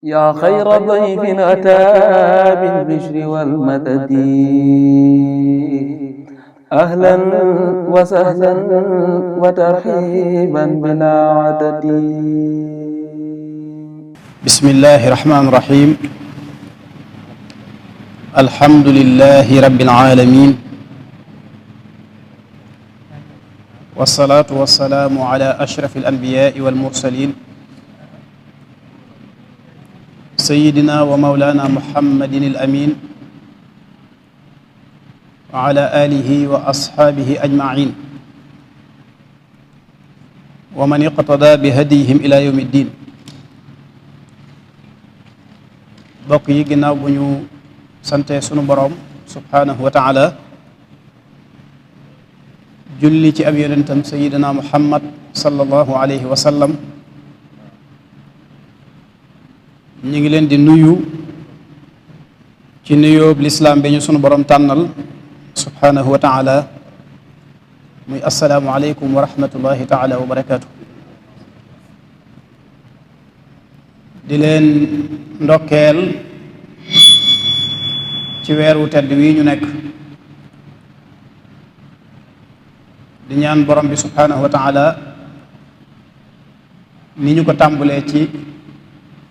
yaa xayra dayfin ataa bil bishri wal madadi ahlan wa sahlan wa tarhiiban bilaa adadi. Bismillaahi rahmaani rahiim. Alhamdulillaahi rabbil aalamiin. Wassalaatu wassalaamu alaa ashrafil anbiyaa'i wal mursaliin. Sayyidina wa mawlaana Muhammadin al-amiin. Wa alaa aalihi wa ashaabihi ajma'iin. Wa man iqtadaa bi hadyihim ilaa yawmi ddiin. Bokk yi, ginnaaw bu ñu sante sunu boroom subhaanahu wa taala, julli ci ab yonentam sayidina muhammad sallallahu alayhi wa sallam, ñu ngi leen di nuyu ci nuyóob lislaam bi ñu sunu boroom tànnal subhaanahu wa taala, muy assalaamu aleykum wa rahmatullahi taala wa barakaatu. di leen ndokkeel ci weeru tedd wi ñu nekk, di ñaan borom bi subhaanahu wa taala ni ñu ko tàmbalee ci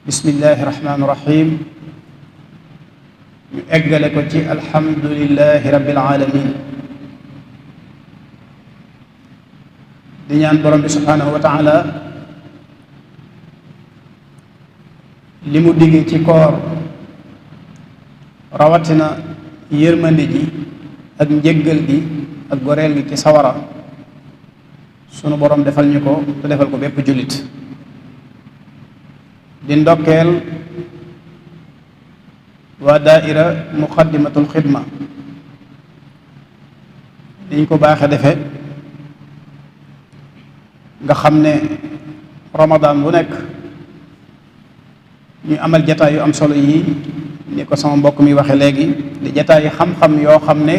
bismillahi rahmaani rahim, ñu eggale ko ci alhamdulillahi rabbil alamin. di ñaan borom bi subhaanahu wa taala li mu digge ci koor, rawatina yërmande ji ak njëggal gi ak goreel gi ci sawara, sunu borom defal ñu ko te defal ko bépp jullit. di ndokkeel waa daaira muqaddimatul xidma, diñ ko baaxe defe nga xam ne ramadan bu nekk ñu amal jataay yu am solo yi, ni ko sama mbokk mi waxe léegi, di jataay yi xam-xam yoo xam ne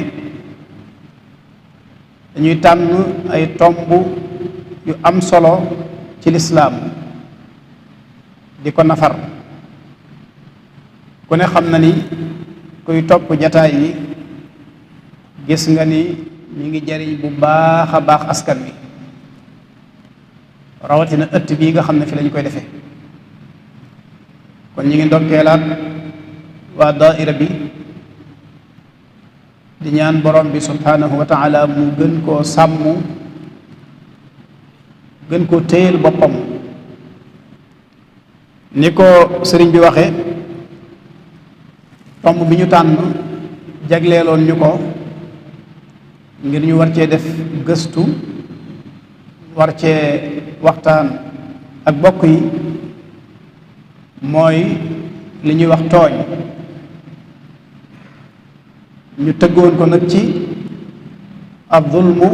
dañuy tànn ay tomb yu am solo ci lislaam di ko nafar. ku ne xam na ni kuy topp jataay yi gis nga ni ñu ngi jariñ bu baax a baax askan wi, rawatina ëtt bii nga xam ne fi lañ koy defee. kon ñu ngi ndokkeelaat waa daaira bi, di ñaan borom bi subhaanahu wa taala mu gën koo sàmm, gën koo téyel boppam. ni ko sëriñ bi waxe, tomb bi ñu tànn jagleeloon ñu ko ngir ñu war cee def gëstu, war cee waxtaan ak bokk yi, mooy li ñuy wax tooñ. ñu tëggoon ko nag ci az-zulmu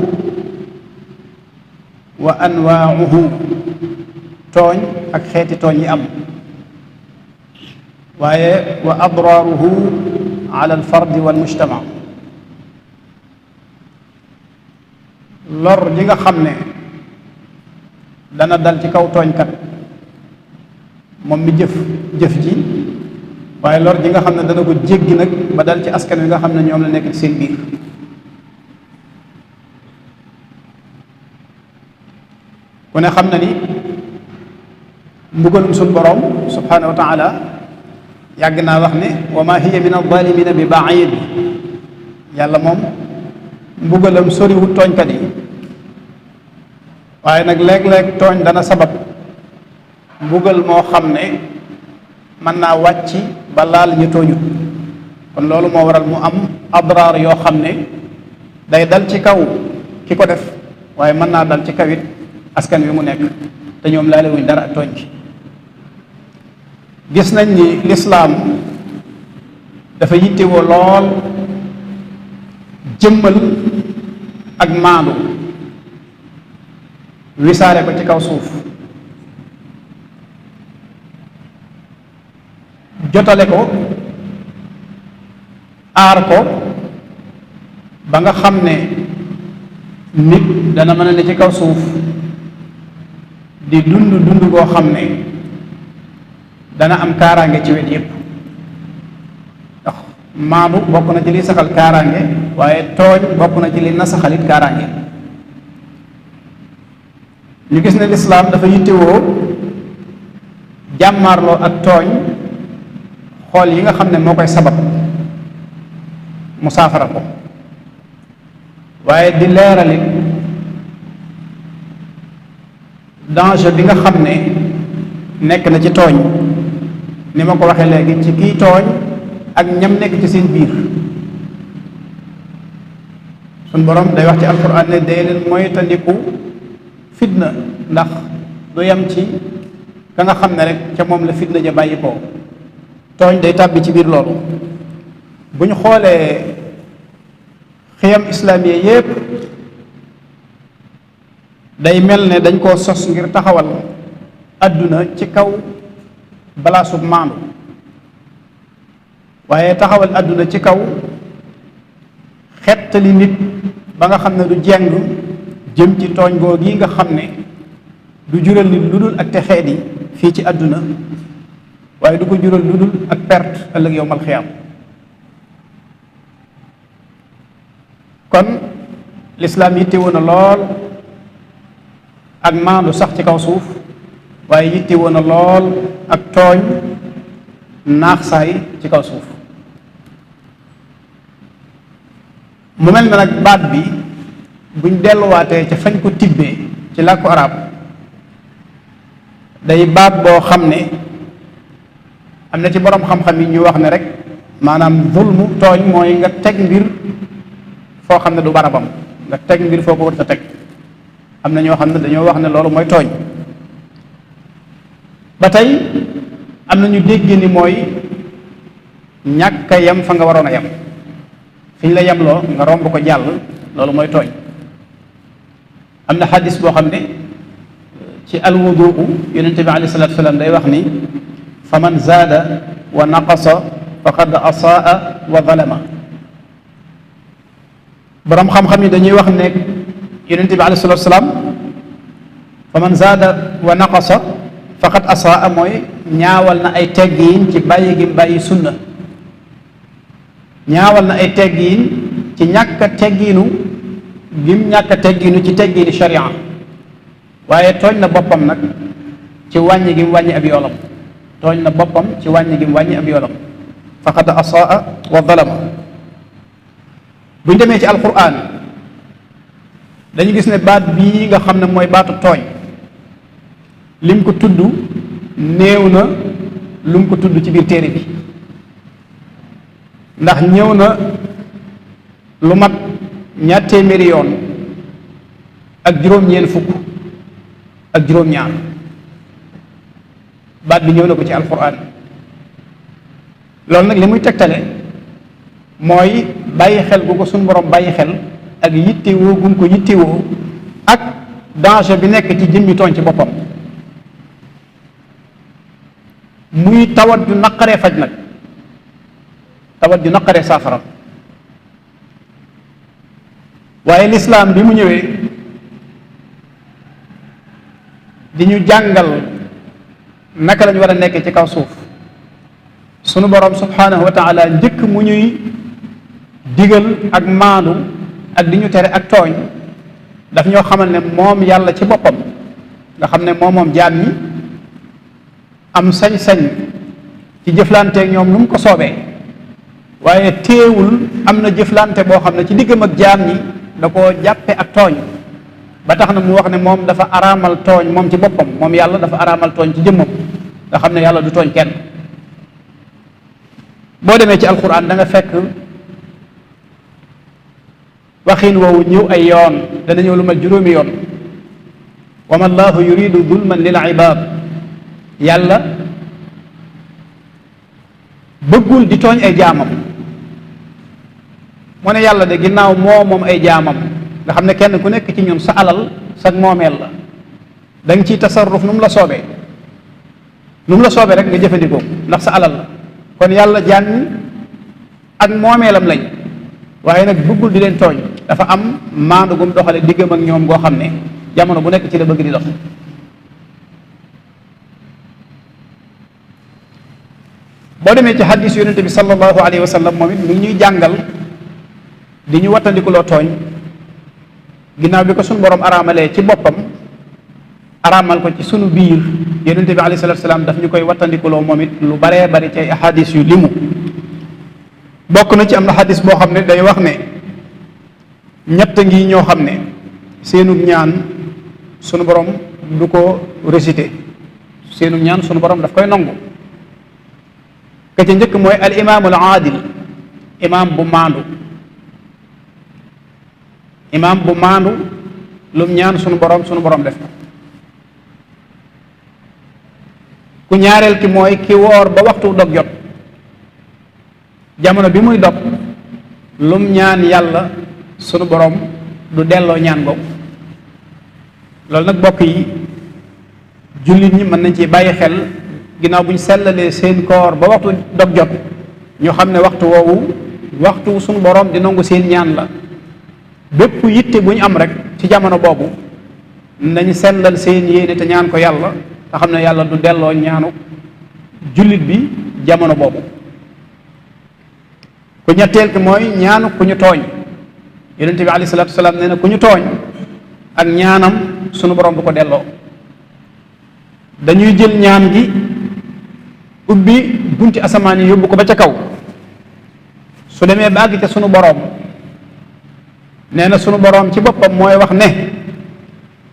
wa anwaa'uhu, tooñ ak xeeti tooñ yi am, waaye wa adraaruhu ala al-fardi wal mujtama. lor ji nga xam ne dana dal ci kaw tooñkat moom mi jëf ji, waaye lor ji nga xam ne dana ko jéggi nag ba dal ci askan wi nga xam ne ñoom la nekk ci seen biir. ku ne xam na ni mbugalum suñ boroom subhaanahu wa taala yàgg naa wax ne wa ma hiya min az-zalimina bi ba'id. yàlla moom mbugalam soriwut tooñkat yi, waaye nag léeg-léeg tooñ dana sabab mbugal moo xam ne mën naa wàcc ba laal ñu tooñut. kon loolu moo waral mu am adraar yoo xam ne day dal ci kaw ki ko def, waaye mën naa dal ci kawit askan wi mu nekk, te ñoom laalewuñ dara ak tooñ gi. gis nañ ni lislaam dafa yittewoo lool jëmmal ak maandu, wisaare ko ci kaw suuf, jotale ko, aar ko ba nga xam ne nit dana mën a ne ci kaw suuf di dund goo xam ne dana am kaaraange ci wet yépp ndax maandu bokk na ci li saxal kaaraange waaye tooñ bokk na ci li nasaxalit kaaraange ñu gis ne lislaam dafa yittewoo jàmmaarloo ak tooñ xool yi nga xam ne moo koy sabab mu saafara ko waaye di leeralit danger bi nga xam ne nekk na ci tooñ ni ma ko waxee léegi ci kiy tooñ ak ñam nekk ci seen biir suñ borom day wax ci alquran ne day leen moytandiku fitna ndax du yem ci ka nga xam ne rek ca moom la fitna ja bàyyi ko tooñ day tàbbi ci biir loolu bu ñu xoolee xiyam islaamiya yépp day mel ne dañ koo sos ngir taxawal adduna ci kaw balaasub maandu waaye taxawal adduna ci kaw xettali nit ba nga xam ne du jeng jëm ci tooñ googu yi nga xam ne du jural nit lu dul ak texeet yi fii ci adduna waaye du ko jural lu dul ak perte ëllëg yowmal xiyaam kon lislaam yittewoo na lool ak maandu sax ci kaw suuf waaye yittewoo na lool ak tooñ naax saay ci kaw suuf mu mel na nag baat bi buñ delluwaatee ca fañ ko tibbee ci làkku arab day baat boo xam ne am na ci boroom xam-xam yi ñu wax ne rek maanaam zulmu tooñ mooy nga teg mbir foo xam ne du barabam nga teg mbir foo ko war a teg am na ñoo xam ne dañoo wax ne loolu mooy tooñ ba tey am na ñu dégg ni mooy ñàkk a yem fa nga waroon a yem fi ñu la yemloo nga romb ko jàll loolu mooy tooñ am na xadis boo xam ne ci alwuduu yonente bi alayhi salaatu salaam day wax ni fa man zaada wa naqasa faqad asaa wa zalama boroom xam-xam yi dañuy wax ne yonente bi alayhi salaatu salaam fa man zaada wa naqasa faqad asaa mooy ñaawal na ay teggiin ci bàyyi gi bàyyi sunna ñaawal na ay teggiin ci ñàkk a teggiinu gim ñàkk a teggiinu ci teggiini sharia waaye tooñ na boppam nag ci wàññi gi mu wàññi ab yoolam tooñ na boppam ci wàññi gi mu wàññi ab yoolam faqad asaa wa zalama buñ demee ci alquran dañu gis ne baat bii nga xam ne mooy baatu tooñ lim ko tudd néew na lu mu ko tudd ci biir téere bi ndax ñëw na lu mat ñaar téeméeri yoon ak juróom-ñeent fukk ak juróom-ñaar baat bi ñëw na ko ci alquran loolu nag li muy tegtale mooy bàyyi xel gu ko suñu borom bàyyi xel ak yittewoo gum ko yittewoo ak danger bi nekk ci jëmmi tooñ ci boppam muy tawat ju naqaree faj nag tawat ju naqaree saafara waaye lislaam bi mu ñëwee di ñu jàngal naka lañu war a nekk ci kaw suuf sunu borom subhanahu wa taala njëkk mu ñuy digal ak maandu ak di ñu tere ak tooñ daf ñoo xamal ne moom yàlla ci boppam nga xam ne moom jaam ñi am sañ-sañ ci jëflanteeg ñoom nu mu ko soobee waaye téewul am na jëflante boo xam ne ci diggam ak jaam ñi da koo jàppe ak tooñ ba tax na mu wax ne moom dafa araamal tooñ moom ci boppam moom yàlla dafa araamal tooñ ci jëmmam nga xam ne yàlla du tooñ kenn boo demee ci alquran da nga fekk waxin woowu ñëw ay yoon dana ñëw lu ma juróomi yoon wa ma allahu yuridu zulman lil ibad yàlla bëggul di tooñ ay jaamam moo ne yàlla de ginnaaw moom ay jaamam nga xam ne kenn ku nekk ci ñun sa alal sa moomeel la da nga ciy tasarruf nu mu la soobee nu mu la soobee rek nga jëfandikoo ndax sa alal la kon yàlla jaam ñi ak moomeelam lañ waaye nag bëggul di leen tooñ dafa am maandu gum doxale diggam ak ñoom goo xam ne jamono bu nekk ci la bëgg di dox boo demee ci hadis yonente bi sallallahu alayhi wa sallam moom it mi ngi ñuy jàngal di ñu wattandikuloo tooñ ginnaaw bi ko suñu borom araamalee ci boppam araamal ko ci sunu biir yonente bi alayhi salatu salaam daf ñu koy wattandikuloo moom it lu baree bari ci ay hadis yu limu bokk na ci am na hadis boo xam ne day wax ne ñett ngi ñoo xam ne seenu ñaan sunu borom du ko récité seenu ñaan sunu borom daf koy nangu ka ca njëkk mooy al imaamul aadil imaam bu maandu imaam bu maandu lum ñaan sunu borom def ko ku ñaareel ki mooy ki woor ba waxtu dog jot jamono bi muy dog lum ñaan yàlla sunu borom du delloo ñaan boobu loolu nag bokk yi jullit ñi mën nañ ci bàyyi xel ginnaaw bu ñu sellalee seen koor ba waxtu dog jot ñu xam ne waxtu woowu waxtu sunu borom di nangu seen ñaan la bépp yitte bu ñu am rek ci jamono boobu nañ sellal seen yéene te ñaan ko yàlla te xam ne yàlla du delloo ñaanu jullit bi jamono boobu ku ñetteel ki mooy ñaanu ku ñu tooñ yonente bi alayhi salaatu wasalaam nee na ku ñu tooñ ak ñaanam sunu borom du ko delloo dañuy jël ñaan gi ubbi bunti asamaan yi yóbbu ko ba ca kaw su demee ba àgg ca sunu borom nee na sunu borom ci boppam mooy wax ne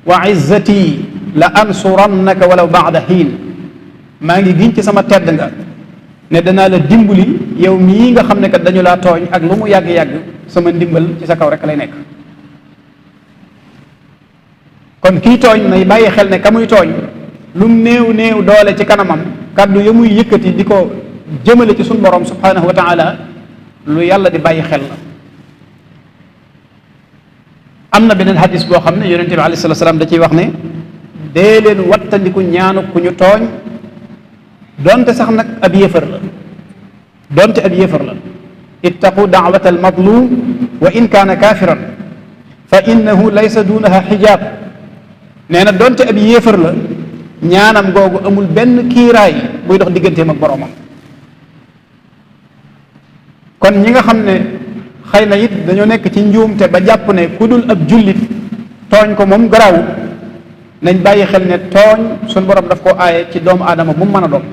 wa izzati la ansurannaka walaw ba'da xiin maa ngi giñ ci sama tedd nga ne danaa la dimbali yow mii nga xam ne kat dañu laa tooñ ak lu mu yàgg-yàgg sama ndimbal ci sa kaw rek lay nekk kon kii tooñ nay bàyyi xel ne ka muy tooñ lu mu néew doole ci kanamam kàddu ya muy yëkkati di ko jëmale ci suñu borom subhanahu wa taala lu yàlla di bàyyi xel la am na beneen hadis boo xam ne yonente bi alayhi salatu salaam da ciy wax ne dee leen wattandiku ñaanu ku ñu tooñ donte sax nag ab yéefar la ittaqu daawata almadlum wa in kaana kaafiran fa innahu laysa duunaha xijaab nee na donte ab yéefar la ñaanam googu amul benn kiiraay buy dox digganteem ak boroomam kon ñi nga xam ne xëy na it dañoo nekk ci njuumte ba jàpp ne ku dul ab jullit tooñ ko moom garaawut nañ bàyyi xel ne tooñ suñ borom daf koo aaye ci doomu aadama bu mu mën a doon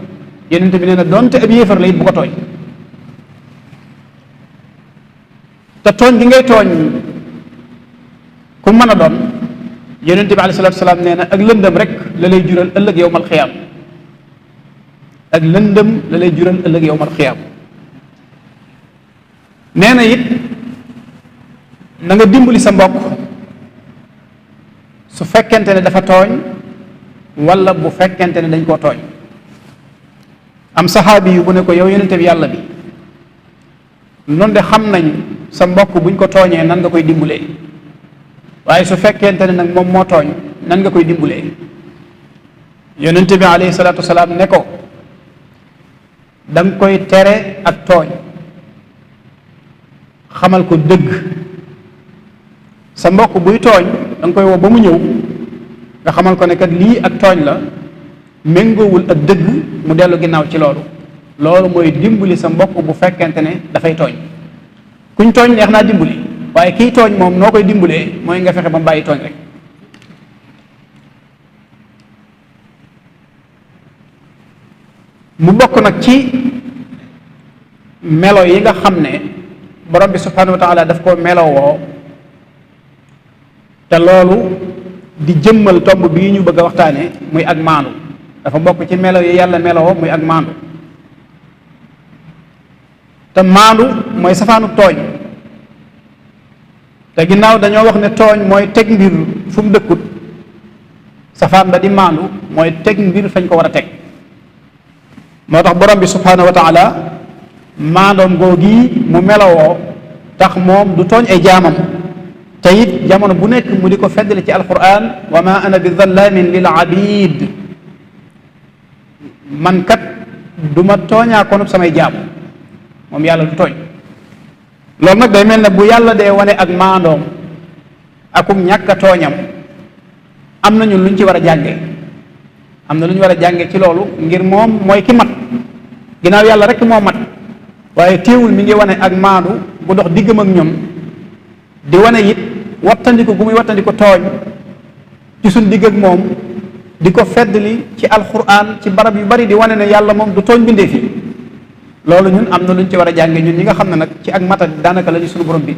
yonent bi nee na donte ab yéefar la it bu ko tooñ te tooñ gi ngay tooñ ku mën a doon yonent bi alayhi salaatu salaam nee na ak lëndëm rek la lay jural ëllëg yowmal xiyaam ak lëndëm la lay jural ëllëg yowmal xiyaam nee na it na nga dimbali sa mbokk su fekkente ne dafa tooñ wala bu fekkente ne dañ koo tooñ am saxaabi yu bu ne ko yow yonente bi yàlla bi noonu de xam nañ sa mbokk buñ ko tooñee nan nga koy dimbalee waaye su fekkente ne nag moom moo tooñ nan nga koy dimbalee yonente bi alayhi salaatu wasalaam ne ko da nga koy tere ak tooñ xamal ko dëgg sa mbokk buy tooñ da nga koy woo ba mu ñëw nga xamal ko ne kat lii ak tooñ la méngoowul ak dëgg mu dellu ginnaaw ci loolu mooy dimbali sa mbokk bu fekkente ne dafay tooñ kuñ tooñ neex naa dimbali waaye kiy tooñ moom noo koy dimbalee mooy nga fexe ba mu bàyyi tooñ rek mu bokk nag ci melo yi nga xam ne borom bi subhanahu wa taala daf koo melowoo te loolu di jëmmal tomb bii ñu bëgg a waxtaane muy ak maandu dafa bokk ci melo yi yàlla melowoo muy ak maandu te maandu mooy safaanu tooñ te ginnaaw dañoo wax ne tooñ mooy teg mbir fu mu dëkkut safaan ba di maandu mooy teg mbir fañ ko war a teg moo tax borom bi subhanahu wa taala maandoom googi mu melowoo tax moom du tooñ ay jaamam te it jamono bu nekk mu di ko feddale ci alquran wa ma ana bi zallamin lil abid man kat du ma tooñaa konub samay jaam moom yàlla du tooñ loolu nag day mel ne bu yàlla dee wane ak maandoom akum ñàkk a tooñam am nañu luñ ci war a jànge am na lu ñu war a jànge ci loolu ngir moom mooy ki mat ginnaaw yàlla rek moo mat, waaye téewul mi ngi wane ak maandu bu dox diggam ak ñoom, di wane it wattandiku gu muy wattandiku tooñ ci suñ digg ak moom, di ko feddli ci alquran ci barab yu bari di wane ne yàlla moom du tooñ bindee fi. loolu ñun am na luñ ci war a jànge ñun ñi nga xam ne nag ci ak mata daanaka la ñu suñu borom biit.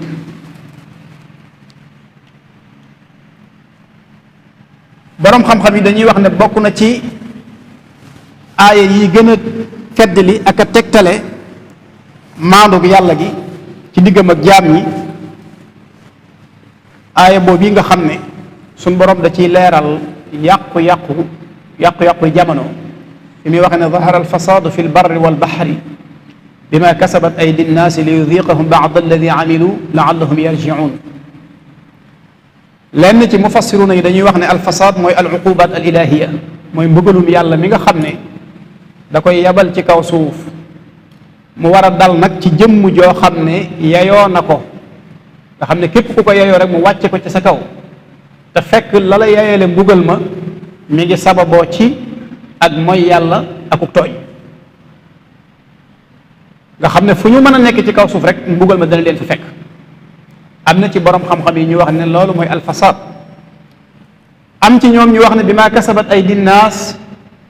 boroom xam-xam yi dañuy wax ne bokk na ci aaya yi gën a feddli ak a tegtale maandug yàlla gi ci diggam ak jaam ñi aaya boobu yi nga xam ne suñ borom da ciy leeral yàqu-yàqu jamono fi muy waxe ne zahara alfasadu fi lbarri walbaxri bima kasabat aydi nnaasi li yudiqahum bad alladi amilu laallahum yarjiun. lenn ci mufassiruna yi dañuy wax ne alfasad mooy aluqubat al ilahiya, mooy mbugalum yàlla mi nga xam ne da koy yabal ci kaw suuf mu war a dal nag ci jëmm joo xam ne yayoo na ko, nga xam ne képp ku ko yayoo rek mu wàcce ko ci sa kaw, te fekk la la yayeele mbugal ma mi ngi sababoo ci ak mooy yàlla akuk tooñ, nga xam ne fu ñu mën a nekk ci kaw suuf rek mbugal ma dana leen fi fekk. am na ci borom xam-xam yi ñu wax ne loolu mooy alfasad, am ci ñoom ñu wax ne bi maa kasabat ay dinnaas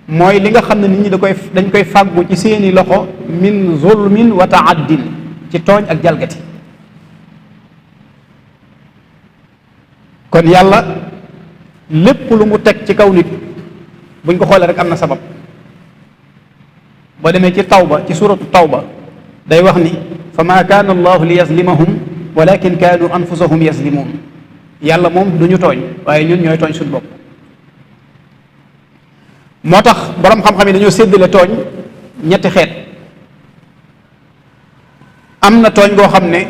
mooy li nga xam ne nit ñi dañ koy fàggu ci seeni loxo min zulmin wa taaddin, ci tooñ ak jalgati. kon yàlla lépp lu mu teg ci kaw nit buñ ko xoolee rek am na sabab. boo demee ci tawba ci suratu tawba day wax ni fa ma kaana allahu li yazlimahum walakin kaanu anfusahum yazlimuun. yàlla moom du ñu tooñ, waaye ñun ñooy tooñ suñu bopp. moo tax boroom xam-xam yi dañoo séddale tooñ ñetti xeet. am na tooñ goo xam ne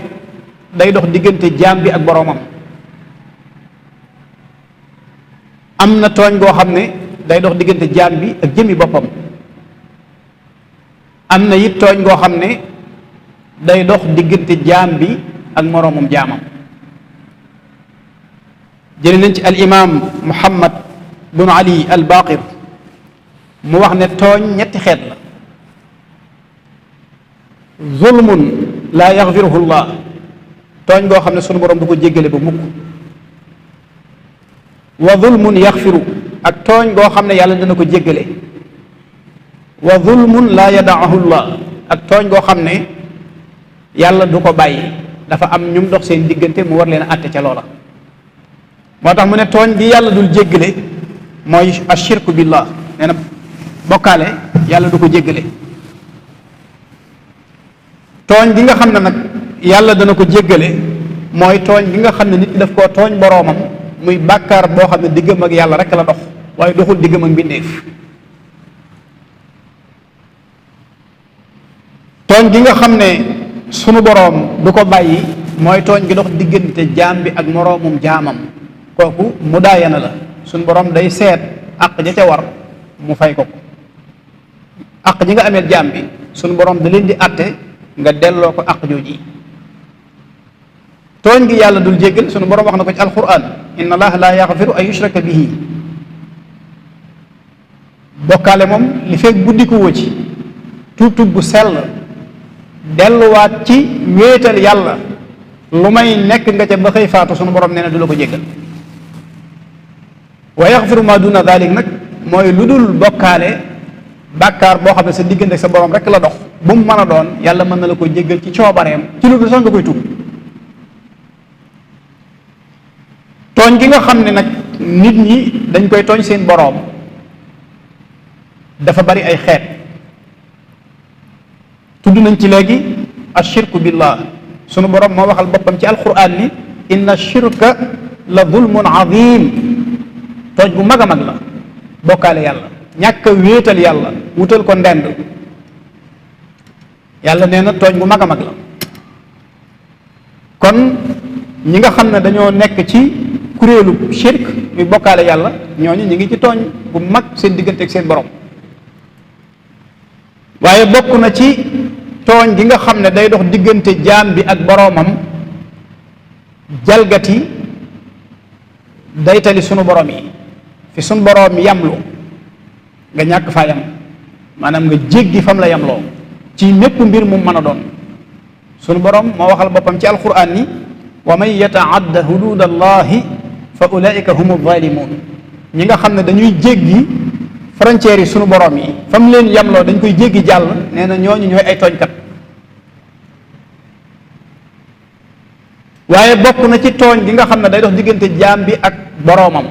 day dox diggante jaam bi ak boroomam. am na tooñ goo xam ne day dox diggante jaam bi ak jëmi boppam. am na it tooñ goo xam ne day dox diggante jaam bi ak moroomum jaamam. jëli nañ ci al imam Muhammad bun Ali al Baqir mu wax ne tooñ ñetti xeet la. zulmun laa yaxfiruhu llah, tooñ goo xam ne sunu borom du ko jéggale ba mukk. wa zulmun yaxfiru, ak tooñ goo xam ne yàlla dana ko jéggale. wa zulmun laa yadaahu llah, ak tooñ goo xam ne yàlla du ko bàyyi, dafa am ñum dox seen diggante mu war leen a àtte ca loola. moo tax mu ne tooñ bi yàlla dul jéggale mooy ashirku billah, nee na bokkaale yàlla du ko jéggale. tooñ gi nga xam ne nag yàlla dana ko jéggale mooy tooñ gi nga xam ne nit ki daf koo tooñ boroomam, muy bàkkaar boo xam ne diggam ak yàlla rek la dox, waaye doxul diggam ak mbindeef. tooñ gi nga xam ne sunu boroom du ko bàyyi mooy tooñ gi dox diggante jaam bi ak moroomum jaamam, kooku mudaayana la. sunu boroom day seet àq ja ca war mu fay ko àq ji nga ameel jaam bi sunu boroom da leen di àtte nga delloo ko àq jooji. tooñ gi yàlla dul jéggal sunu boroom wax na ko ci alquran, inna allaha la yaxfiru an yushraka bihi. bokkaale moom li fekk guddi ko woo ci tuub bu sell delluwaat ci wéetal yàlla, lu may nekk nga ca ba xëy faatu sunu borom nee na du la ko jéggal. wa yaxfiru ma duna dalik nag mooy lu dul bokkaale, bàkkaar boo xam ne sa diggante ak sa borom rek la dox, bu mu mën a doon yàlla mën na la ko jéggal ci coobareem, ci lu dul sax nga koy tuub. tooñ gi nga xam ne nag nit ñi dañ koy tooñ seen boroom dafa bari ay xeet. tudd nañ ci léegi ashirku billah, sunu boroom moo waxal boppam ci alquran ni inna shirka la zulmun azim, tooñ bu mag a mag la bokkaale yàlla, ñàkk a wéetal yàlla, wutal ko ndend. yàlla nee na tooñ bu mag a mag la. kon ñi nga xam ne dañoo nekk ci kuréelu shirk muy bokkaale yàlla, ñooñu ñi ngi ci tooñ bu mag seen diggante ak seen borom. waaye bokk na ci tooñ gi nga xam ne day dox diggante jaam bi ak boroomam, jalgati daytali sunu borom yi, fi sunu borom yamlu nga ñàkk faa yam, maanaam nga jéggi fam la yamloo. ci mépp mbir mu mën a doon. sunu borom moo waxal boppam ci alquran ni wa man yataadda hudud allahi fa ulaika humu zalimun. ñi nga xam ne dañuy jéggi frontières yi sunu borom yi fa mu leen yamloo dañ koy jéggi jàll, nee na ñooñu ñooy ay tooñkat. waaye bokk na ci tooñ gi nga xam ne day dox diggante jaam bi ak boroomam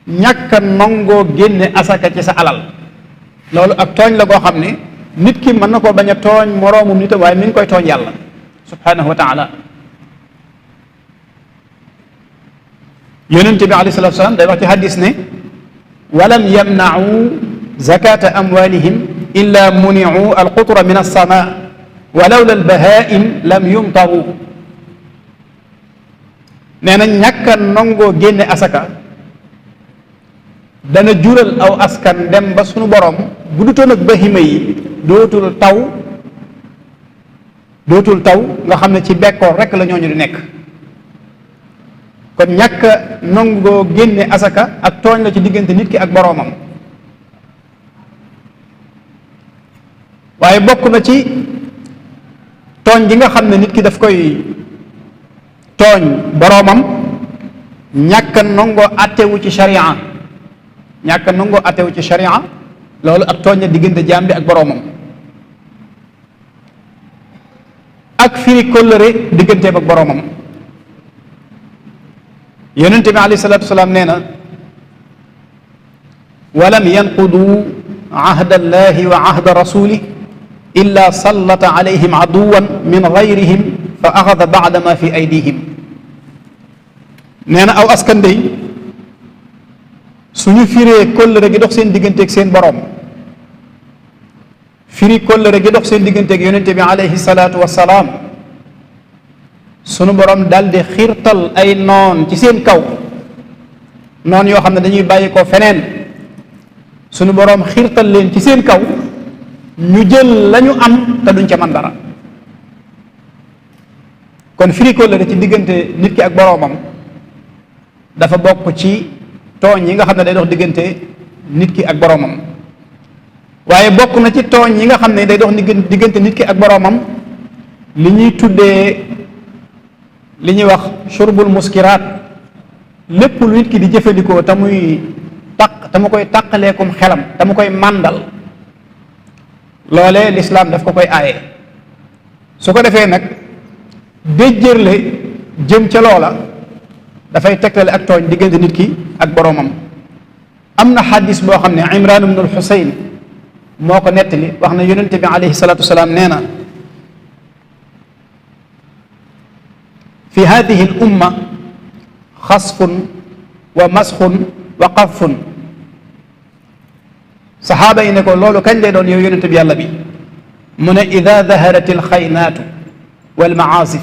ñàkk a nangoo génne asaka ci sa alal. loolu ak tooñ la goo xam ne nit ki mën na koo bañ a tooñ moroomum nitam, waaye mi ngi koy tooñ yàlla subhanahu wa taala. yonent bi alayhi salatu wasalaam day wax ci hadis ne walam yamna'u zakata amwalihim illa muni'u alqutra min alsama walawla albahaim lam yumtaru. nee na ñàkk a nangoo génne asaka dana jural aw askan dem ba sunu borom bu dutoon ak bahima yi dootul taw nga xam ne ci bekkoor rekk la ñooñu di nekk. kon ñàkk a nangoo génne asaka ak tooñ la ci diggante nit ki ak boroomam. waaye bokk na ci tooñ gi nga xam ne nit ki daf koy tooñ boroomam ñàkk a nangoo attewu ci sharia. ñàkk a nangoo attewu ci sharia loolu ak tooñ la diggante jaam bi ak boroomam. ak firi kóllëre digganteem ak boroomam. yonente bi alayhi salatu wasalaam nee na walam yanqudu ahda allahi wa ahda rasuli illa sallata alayhim aduwan min gayrihim fa axada bada ma fi aydihim. nee na aw askan day suñu firee kóllëre gi dox seen digganteeg seen boroom, firi kóllëre gi dox seen digganteeg yonente bi alayhi salatu wasalaam, sunu borom daldi xiirtal ay noon ci seen kaw, noon yoo xam ne dañuy bàyyi ko feneen. sunu borom xiirtal leen ci seen kaw ñu jël lañu am te duñ ca man dara. kon firi kóllëre ci diggante nit ki ak boroomam dafa bokk ci tooñ yi nga xam ne day dox diggante nit ki ak boroomam. waaye bokk na ci tooñ yi nga xam ne day dox diggante nit ki ak boroomam li ñuy tuddee li ñuy wax shurbul muskiraat. lépp lu nit ki di jëfandikoo te mu koy tàqaleekum xelam, te mu koy màndal, loolee lislaam daf ko koy aaye. su ko defee nag déjjërle jëm ca loola dafay tegtale ak tooñ diggante nit ki ak boroomam. am na xadis boo xam ne Imran ibn al-Husayn moo ko nettali, wax na yonente bi alayhi salatu wasalaam nee na fi hadihi al umma xasfun wa masxun wa qafun. saxaaba yi ne ko loolu kañ lay doon yow yonente bi yàlla bi? mu ne ida daharat alxaynaatu walmaasif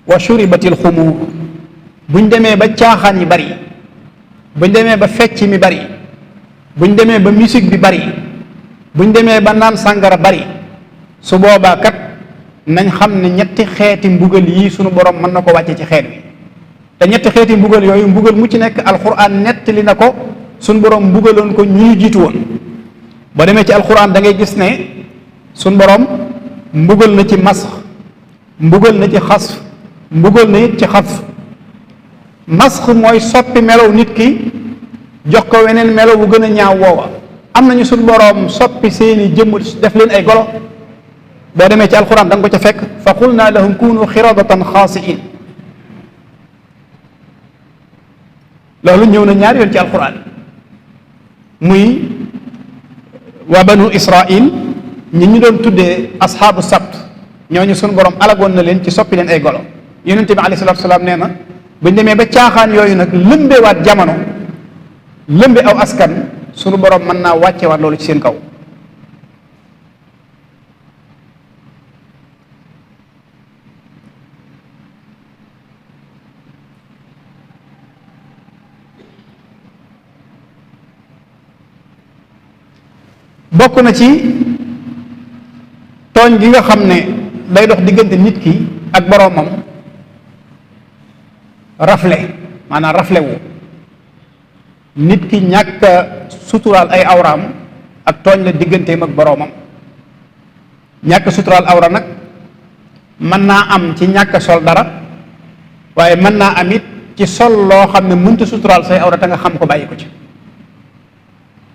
wa shuribat alxumuur. buñ demee ba caaxaan yi bari, buñ demee ba fecc mi bari, buñ demee ba musique bi bari, buñ demee ba naan sàngara bari, su boobaa kat nañ xam ne ñetti xeeti mbugal yii sunu borom mën na ko wàcce ci xeet wi. te ñetti xeeti mbugal yooyu mbugal mu ci nekk alquran nettali na ko, sunu borom mbugaloon ko ñu jiitu woon. boo demee ci alquran da ngay gis ne sunu borom mbugal na ci masx, mbugal na ci xasf, mbugal na it ci xasf. masx mooy soppi melow nit ki jox ko weneen melow bu gën a ñaaw woowa. am nañu sunu borom soppi seeni jëmm def leen ay golo. boo demee ci alquran da nga ko ca fekk fa qulna lahum kunu xiradatan xaasiin. loolu ñëw na ñaari yoon ci alquran, muy waa banu israil ñi ñu doon tuddee asxaabu sabt, ñooñu sunu borom alagoon na leen ci soppi leen ay golo. yonente bi alayhi salatu wasalaam nee na bañ demee ba caaxaan yooyu nag lëmbewaat jamono, lëmbe aw askan, sunu borom mën naa wàccewaat loolu ci seen kaw. bokk na ci tooñ gi nga xam ne day dox diggante nit ki ak boroomam rafle, maanaam rafle wu. nit ki ñàkk a suturaal ay awraam ak tooñ la digganteem ak boroomam. ñàkk suturaal awra nag mën naa am ci ñàkk sol dara waaye mën naa am it ci sol loo xam ne mënta suturaal say awra te nga xam ko bàyyi ko ci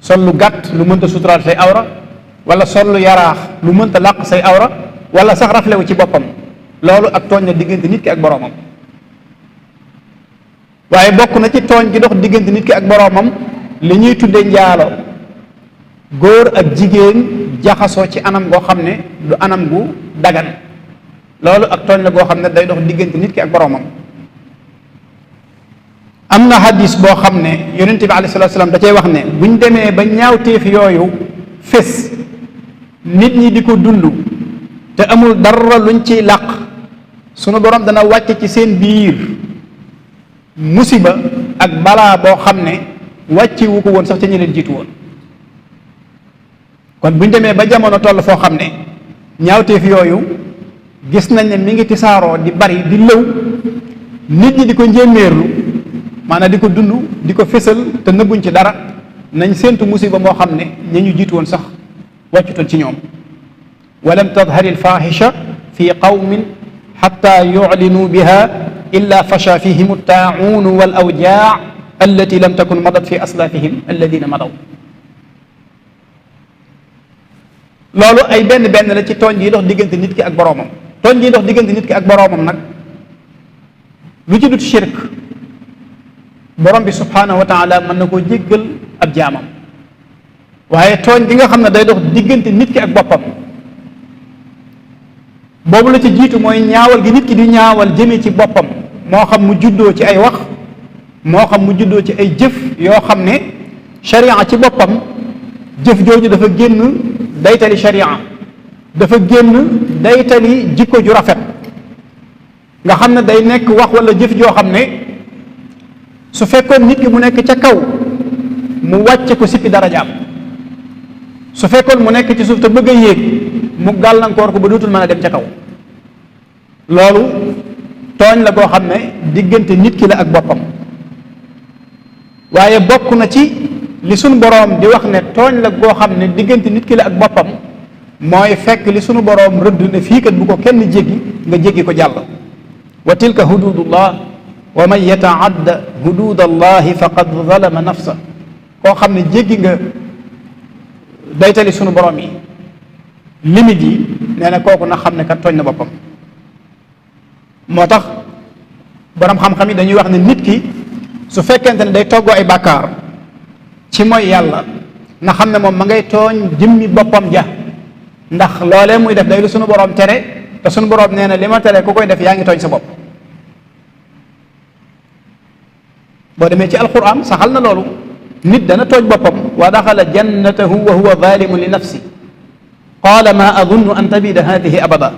sol lu gàtt lu mënta suturaal say awra wala sol lu yaraax lu mënta làq say awra wala sax raflewu ci boppam loolu ak tooñ la diggante nit ki ak boroomam waaye bokk na ci tooñ gi dox diggante nit ki ak boroomam li ñuy tudde njaalo góor ak jigéen jaxasoo ci anam goo xam ne du anam gu dagan loolu ak tooñ la goo xam ne day dox diggante nit ki ak boroomam am na hadis boo xam ne yonent bi alayhi salaatu salaam da cay wax ne buñ demee ba ñaawteef yooyu fés nit ñi di ko dund te amul dara luñ ciy làq sunu borom dana wàcce ci seen biir musiba ak balaa boo xam ne wàcce wu ko woon sax ca ñi leen jiitu woon kon buñ demee ba jamono toll foo xam ne ñaawteef yooyu gis nañ ne mi ngi tisaaroo di bari di lëw nit ñi di ko njéeméerlu maanaam di ko dund di ko fésal te nëbbuñ ci dara nañ séentu musiba moo xam ne ña ñu jiitu woon sax wàccutoon ci ñoom walam tadhari alfahisha fi qawmin xatta yuclinuu biha illa fasha fihim altaaun wal awjaa allati lam takun madat fi aslafihim alladina madaw loolu ay benn la ci tooñ gi dox diggante nit ki ak boroomam tooñ gi dox diggante nit ki ak boroomam nag lu ci dut shirk borom bi subhaanahu wa taala mën na koo jéggal ab jaamam waaye tooñ gi nga xam ne day dox diggante nit ki ak boppam boobu la ci jiitu mooy ñaawal gi nit ki di ñaawal jëmee ci boppam moo xam mu juddoo ci ay wax moo xam mu juddoo ci ay jëf yoo xam ne sharia ci boppam jëf jooju dafa génn daytali sharia dafa génn daytali jikko ju rafet nga xam ne day nekk wax wala jëf joo xam ne su fekkoon nit ki mu nekk ca kaw mu wàcce ko sippi darajaam su fekkoon mu nekk ci suuf te bëgg a yéeg mu gàllankoor ko ba dootul mën a dem ca kaw loolu tooñ la goo xam ne diggante nit ki la ak boppam waaye bokk na ci li sunu boroom di wax ne tooñ la goo xam ne diggante nit ki la ak boppam mooy fekk li sunu boroom rëdd ne fii kat bu ko kenn jéggi nga jéggi ko jàll wa tilka hududullah wa man yataadda hudud allahi faqad zalama nafsa koo xam ne jéggi nga daytali sunu boroom yi limite yi nee na kooku na xam ne kat tooñ na boppam moo tax boroom xam-xam yi dañuy wax ne nit ki su fekkente ne day toggoo ay bàkkaar ci mooy yàlla na xam ne moom ma ngay tooñ jëmmi boppam ja ndax loolee muy def day lu sunu boroom tere te sunu boroom nee na li ma tere ku koy def yaa ngi tooñ sa bopp boo demee ci alquran saxal na loolu nit dana tooñ boppam wa daxala jannatahu wa huwa zalimun li nafsi qaala ma adunnu an tabida hadihi abada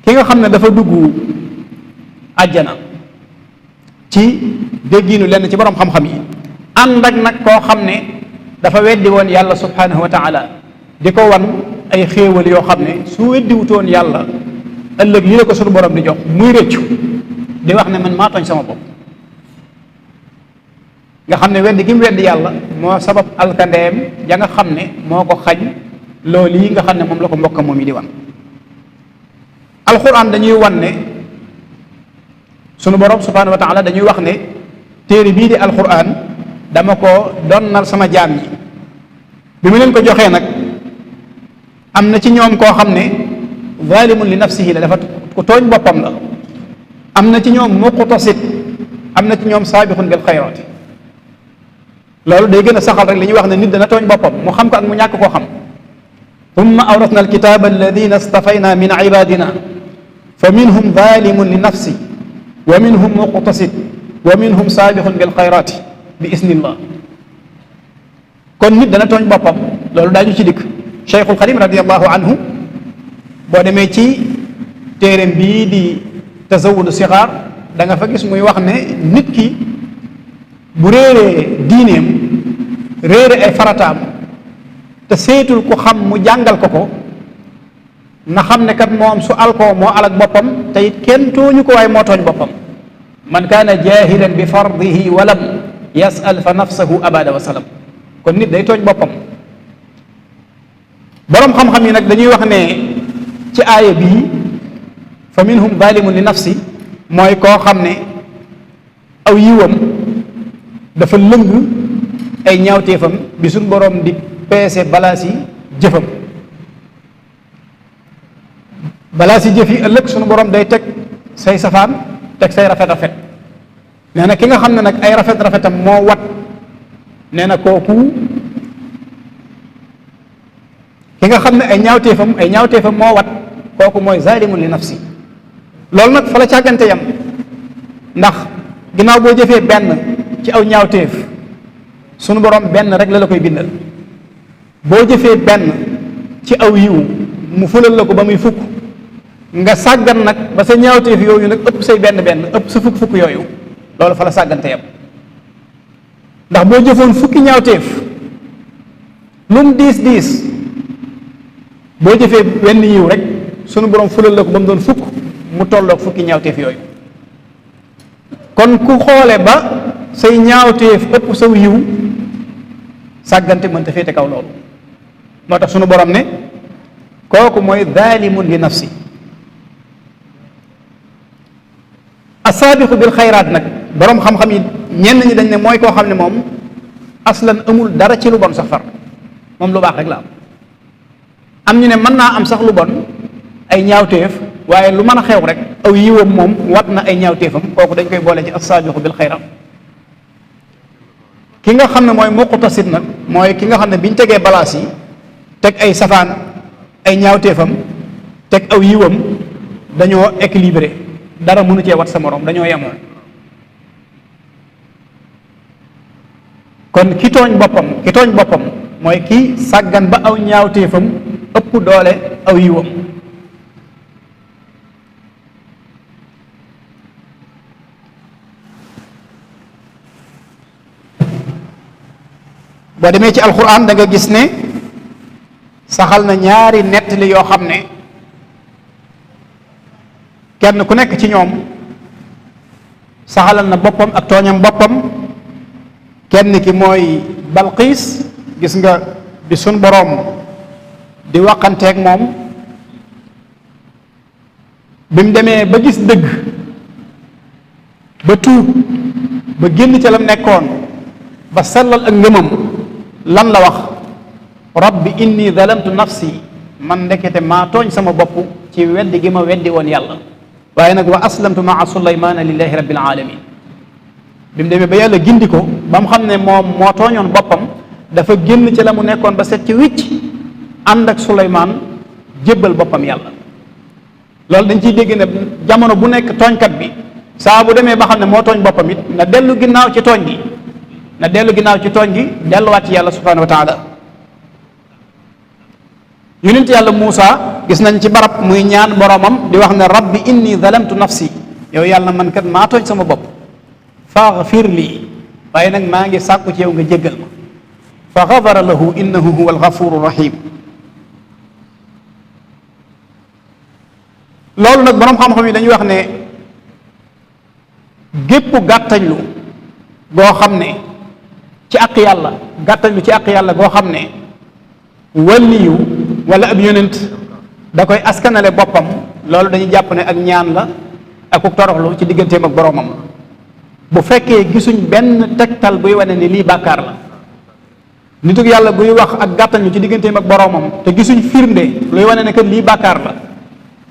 ki nga xam ne dafa dugg àjjana ci déggiinu lenn ci borom xam-xam yi ànd ak nag koo xam ne dafa weddi woon yàlla subhanahu wa taala di ko wan ay xéewal yoo xam ne su weddiwutoon yàlla ëllëg lii la ko sunu borom di jox muy rëccu di wax ne man maa tooñ sama bopp nga xam ne weddi gi mu weddi yàlla moo sabab alkandeem ja nga xam ne moo ko xañ loolu yi nga xam ne moom la ko mbokka moom yi di wan alquran dañuy wan ne sunu borom subhanahu wa taala dañuy wax ne téere bii di alquran dama ko donnal sama jaam yi bi mu leen ko joxee nag am na ci ñoom koo xam ne zalimun li nafsihi la dafa ko tooñ boppam la am na ci ñoom muqtasid am na ci ñoom saabixun bil xayraati loolu day gën a saxal rek li ñuy wax ne nit dana tooñ boppam mu xam ko ak mu ñàkk koo xam thumma awrasna alkitaba alladina stafayna min ibadina fa minhum zalimun li nafsi wa minhum muqtasid wa minhum saabixun bil xayraati bi isnillah kon nit dana tooñ boppam loolu daañu ci dikk cheikhul xadim radiallahu anhu boo demee ci téeréem bii di tazawudu sixaar da nga fa gis muy wax ne nit ki bu réeree diineem réere ay farataam te seetul ku xam mu jàngal ko na xam ne kat moom su alkoo moo alak boppam te it kenn tooñu ko waaye moo tooñ boppam man kaana jahilan bi fardihi walam yasal fa nafsahu abada wa salam kon nit day tooñ boppam boroom xam-xam yi nag dañuy wax ne ci aaya bii fa minhum zalimun li nafsi mooy koo xam ne aw yiwam dafa lëng ay ñaawteefam bi suñ boroom di peese balaas yi jëfam. balaas yi jëf yi ëllëg suñu boroom day teg say safaan teg say rafet nee na ki nga xam ne nag ay rafetam moo wat nee na kooku ki nga xam ne ay ñaawteefam moo wat kooku mooy zalimun li nafsi. loolu nag fa la càggante yam ndax ginnaaw boo jëfee benn ci aw ñaawteef sunu borom benn rek la koy bindal, boo jëfee benn ci aw yiw mu fulal la ko ba muy fukk, nga sàggan nag ba sa ñaawteef yooyu nag ëpp say benn ëpp sa fukk yooyu, loolu fa la sàggante yam. ndax boo jëfoon fukki ñaawteef lu mu diis boo jëfee wenn yiw rek sunu borom fulal la ko ba mu doon fukk, mu tolloog fukki ñaawteef yooyu. kon ku xoole ba say ñaawteef ëpp saw yiw, sàggante mënta féete kaw loolu. moo tax sunu borom ne kooku mooy zalimun li nafsi. asaabiqu bil xayraat nag borom xam-xam yi ñenn ñi dañ ne mooy koo xam ne moom aslan amul dara ci lu bon sax far, moom lu baax rek la am ñu ne mën naa am sax lu bon ay ñaawteef, waaye lu mën a xew rek aw yiwam moom wat na ay ñaawteefam, kooku dañ koy boole ci as-saabiqu bil xayraat. ki nga xam ne mooy muqtasid nag mooy ki nga xam ne biñ tegee balaas yi teg ay safaan ay ñaawteefam teg aw yiwam dañoo équilibré, dara mënu cee wat sa morom, dañoo yemoo. kon ki tooñ boppam mooy ki sàggan ba aw ñaawteefam ëpp doole aw yiwam. boo demee ci alquran da nga gis ne saxal na ñaari nettali yoo xam ne kenn ku nekk ci ñoom saxalal na boppam ak tooñam boppam. kenn ki mooy Balqiis, gis nga bi sun boroom di waxanteeg moom bi mu demee ba gis dëgg ba tuub ba génn ca lam nekkoon ba sellal ak ngëmam, lan la wax? rabbi inni zalamtu nafsi, man ndekete maa tooñ sama bopp ci weddi gi ma weddi woon yàlla, waaye nag wa aslamtu maa suleymaana lillahi rabbil alamin. bi mu demee ba yàlla gindi ko ba mu xam ne moom moo tooñoon boppam, dafa génn ci la mu nekkoon ba set ci wicc, ànd ak Suleymaan jébbal boppam yàlla. loolu dañ ciy dégg ne jamono bu nekk tooñkat bi saa bu demee ba xam ne moo tooñ boppam it na dellu ginnaaw ci tooñ gi, delluwaat ci yàlla subhanahu wa taala. yonent yàlla Muusa gis nañ ci barab muy ñaan boromam di wax ne rabbi inni zalamtu nafsi, yow yàlla man kat maa tooñ sama bopp, faghfir lii, waaye nag maa ngi sàkku ci yow nga jéggal ma. fa ghafara lahu innahu huwa alghafuru rahim. loolu nag borom xam-xam yi dañuy wax ne gépp gàttañlu goo xam ne ci àq yàlla, gàttañlu ci àq yàlla goo xam ne waliyu wala ab yonent da koy askanale boppam, loolu dañuy jàpp ne ak ñaan la ak ku toroxlu ci digganteem ak boromam. bu fekkee gisuñ benn tegtal buy wane ni lii bàkkaar la, nituk yàlla buy wax ak gàttañlu ci digganteem ak boroomam te gisuñ firnde luy wane ne que lii bàkkaar la,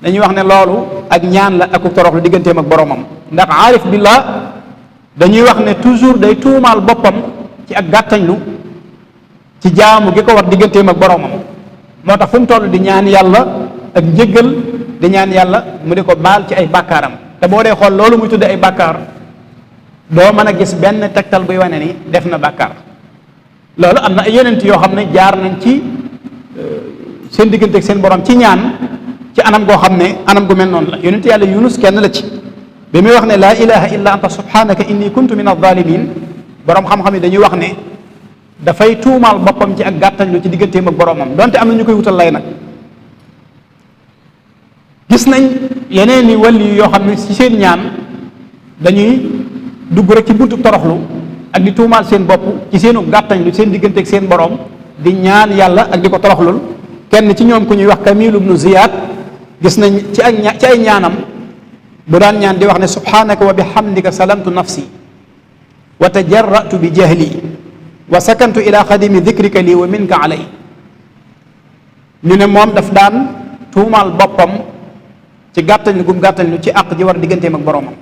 dañuy wax ne loolu ak ñaan la ak toroxlu digganteem ak boroomam. ndax aarif billah dañuy wax ne toujours day tuumaal boppam ci ak gàttañlu ci jaamu gi ko war digganteem ak boroomam. moo tax fu mu toll di ñaan yàlla ak njëggal, di ñaan yàlla mu di ko baal ci ay bàkkaaram. te boo dee xool loolu muy tudde ay bàkkaar, doo mën a gis benn tegtal buy wane ni def na bàkkaar. loolu am na ay yonent yoo xam ne jaar nañ ci seen diggante ak seen borom ci ñaan ci anam goo xam ne anam gu mel noonu la. yonent yàlla Yunus kenn la ci, bi muy wax ne laa ilaha illa anta subhanaka inni kuntu min adh-dhalimin, borom xam-xam yi dañuy wax ne dafay tuumaal boppam ci ak gàttañ lu ci digganteem ak boromam, donte am na ñu koy wutal lay nag. gis nañ yeneen i wàlli yoo xam ne ci seen ñaan dañuy dugg rek ci buntu toroxlu ak di tuumaal seen bopp ci seenu gàttañ lu seen diggante ak seen borom, di ñaan yàlla ak di ko toroxlul kenn ci ñoom ku ñuy wax Kamil ibnu Ziyad gis nañ ci ay ñaanam bu daan ñaan di wax ne subhanaka wa bihamdika salamtu nafsi wa tajarratu bi jahli wa sakantu ila xadimi dikrika lii wa minka alay. ñu ne moom daf daan tuumaal boppam ci gàttañ gum gàttañ ci àq ji war digganteem ak boroomam.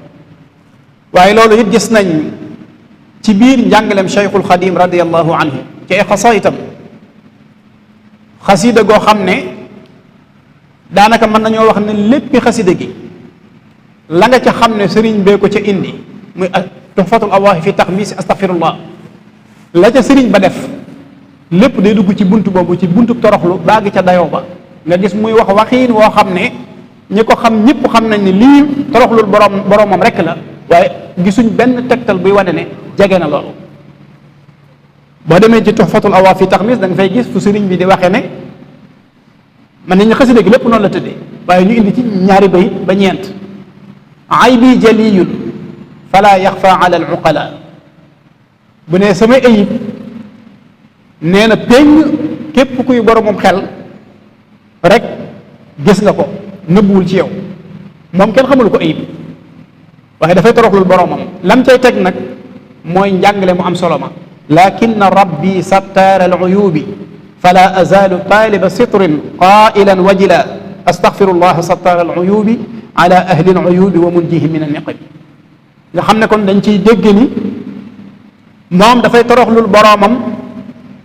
waaye loolu it gis nañ ci biir njàngaleem Cheikhul Xadim radiallahu anhu ci ay xasaitam xasida goo xam ne daanaka mën nañoo wax ne léppi xasida gi la nga ca xam ne sëriñ bee ko ca indi muy tuhfatul awaahi fi taxmiisi astaghfirullah la ca sëriñ ba def lépp day dugg ci bunt boobu ci buntu toroxlu baagi ca dayoo ba nga gis muy wax waxiin woo xam ne ñi ko xam ñëpp xam nañ ne lii toroxlul boroomam rekk la, waaye gisuñ benn tegtal buy wane ne jege na loolu. boo demee ci tuhfatul awaahi fi taxmiis da nga fay gis fu sëriñ bi di waxee ne man nañu xasida gi lépp noonu la tëddee, waaye ñu indi ci ñaari bayit ba ñeent. aybi jaliyun fala yaxfa ala al uqala, bu ne sama ayib nee na péng képp kuy boromam xel rek gis nga ko, nëbbuwul ci yow. moom kenn xamul ko ayib, waaye dafay toroxlul boromam. lam cay teg nag mooy njàngale mu am solo ma, lakin rabbi sattaar al uyubi fala azalu taaliba sitrin qailan wajila astaghfirullah sattaar al uyubi ala ahli al uyubi wa munjihim min an niqam. nga xam ne kon dañ ciy dégg ni moom dafay toroxlul boroomam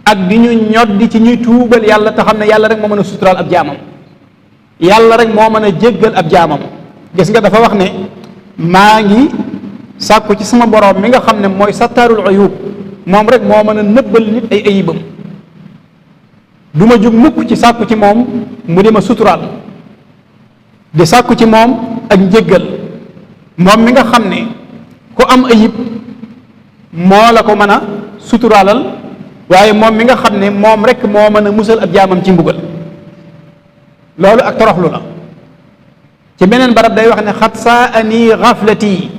ak di ñu ñoddi ci ñuy tuubal yàlla te xam ne yàlla rek moo mën a suturaal ab jaamam, yàlla rek moo mën a jéggal ab jaamam. gis nga dafa wax ne maa ngi sàkku ci sama boroom mi nga xam ne mooy sattaarul uyub, moom rek moo mën a nëbbal nit ay ayibam. du ma jóg mukk ci sàkku ci moom mu di ma suturaal, di sàkku ci moom ak njéggal, moom mi nga xam ne ku am ayib moo la ko mën a suturaalal, waaye moom mi nga xam ne moom rek moo mën a musal ab jaamam ci mbugal. loolu ak toroxlu la. ci beneen barab day wax ne xat saa ani xaflati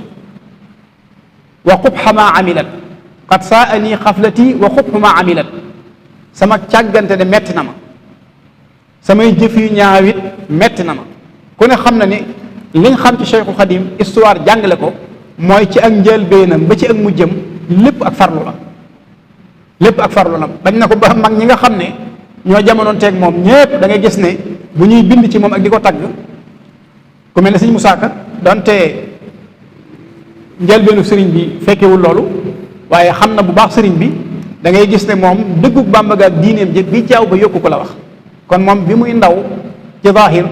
wa qubxa ma amilat, xat saa ani xaflati wa qubxa ma amilat, sama càggante de metti na ma, samay jëf yu ñaawit metti na ma. ku ne xam na ni liñ xam ci Cheikhul Xadim histoire jàngale ko mooy ci ak njëlbéenam ba ci ak mujjam lépp ak farlu la, lépp ak farlu la. dañ na ko ba mag ñi nga xam ne ñoo jamonoon teeg moom ñépp da ngay gis ne bu ñuy bind ci moom ak di ko tagg, ku mel ne sëñ Musaa Ka donte njëlbéenu sëriñ bi fekkewul loolu, waaye xam na bu baax sëriñ bi, da ngay gis ne moom dëggug Bàmba ga ak diineem jëg bi jaaw ba yokku ko la wax. kon moom bi muy ndaw ci zaahir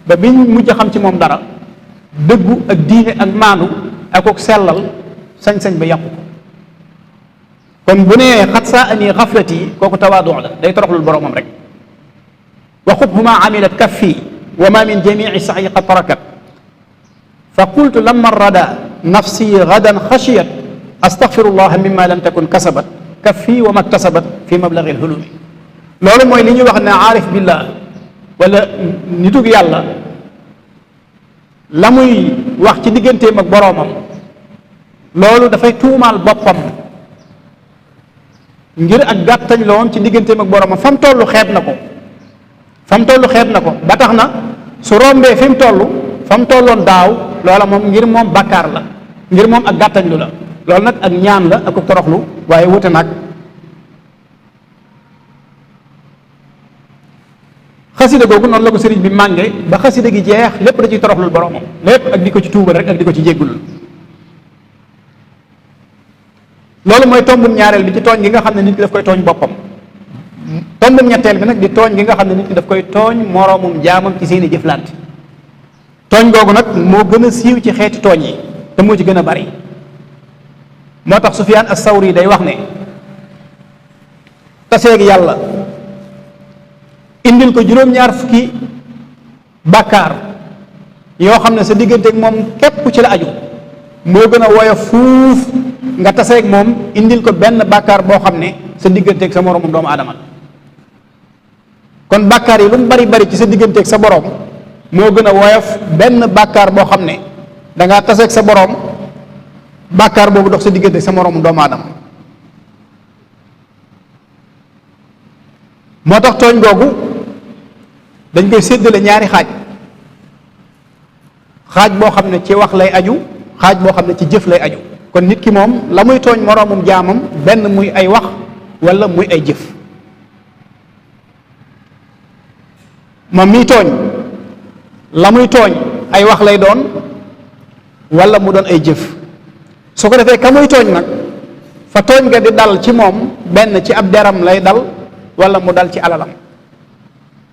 ba biñ mujj xam ci moom dara, dëggu ak diine ak maandu ak ak sellal sañ-sañ ba yàqu ko. kon bu nee xat saa ani xaflati kooku tawaadu la, day toroxlul boromam rek. wa xubhuma amilat kaffi wa ma min jamii saxi qad tarakat fa qultu lamma rada nafsi gadan xashiyat astaghfirullah mimma lam takun kasabat kaffi wa maktasabat fi mablagi lhulumi. loolu mooy li ñuy wax ne aarif billah wala nitug yàlla la muy wax ci digganteem ak boroomam, loolu dafay tuumaal boppam ngir ak gàttañ la woon ci digganteem ak boroomam. fa mu toll xeeb na ko, fa mu toll xeeb na ko ba tax na su rombee fi mu toll fa mu tolloon daaw, loola moom ngir moom bàkkaar la, ngir moom ak gàttañ lu la. loolu nag ak ñaan la ak toroxlu, waaye wute nag xasida googu noonu la ko sëriñ bi mànge ba xasida gi jeex lépp da ciy toroxlul boromam, lépp ak di ko ci tuubal rek ak di ko ci jéggulul. loolu mooy tombum ñaareel bi ci tooñ gi nga xam ne nit ki daf koy tooñ boppam. tombum ñetteel bi nag di tooñ gi nga xam ne nit ki daf koy tooñ moroomum jaamam ci seeni jëflante. tooñ googu nag moo gën a siiw ci xeeti tooñ yi te moo ci gën a bari. moo tax Sufyaan as-Sawri day wax ne taseeg yàlla indil ko juróom-ñaar fukki bàkkaar yoo xam ne sa digganteeg moom képp ci la aju moo gën a woyof fuuf nga taseeg moom indil ko benn bàkkaar boo xam ne sa digganteeg sa moroomum doomu aadama. kon bàkkaar yi lu mu bari bari ci sa digganteeg sa boroom moo gën a woyof benn bàkkaar boo xam ne dangaa taseeg sa boroom bàkkaar boobu dox sa digganteeg sa moroomum doomu aadama. moo tax tooñ googu dañ koy séddale ñaari xaaj. xaaj boo xam ne ci wax lay aju, xaaj boo xam ne ci jëf lay aju. kon nit ki moom la muy tooñ moroomum jaamam benn muy ay wax wala muy ay jëf. moom miy tooñ la muy tooñ ay wax lay doon wala mu doon ay jëf. su ko defee ka muy tooñ nag fa tooñ nga di dal ci moom benn ci ab deram lay dal wala mu dal ci alalam.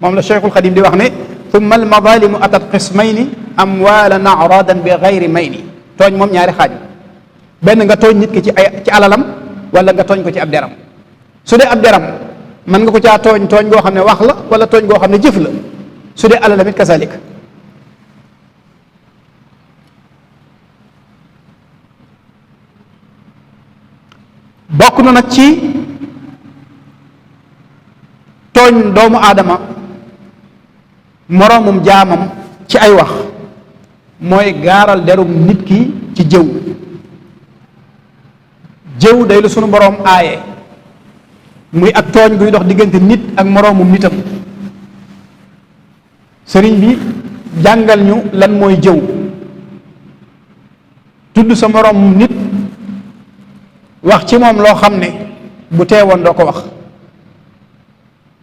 moom la Cheikhul Xadim di wax ne thumma almadalimu atat qismayni amwalan aradan bi gayri mayni. tooñ moom ñaari xaaj, benn nga tooñ nit ki ci alalam wala nga tooñ ko ci ab deram. su dee ab deram mën nga ko caa tooñ tooñ goo xam ne wax la wala tooñ goo xam ne jëf la. su dee alalam it kasalik. bokk na nag ci tooñ doomu aadama moroomum jaamam ci ay wax mooy gaaral derum nit ki ci jëw. jëw day lu sunu boroom aaye, muy ak tooñ guy dox diggante nit ak moroomum nitam. sëriñ bi jàngal ñu lan mooy jëw. tudd sa moroomum nit wax ci moom loo xam ne bu teewoon doo ko wax,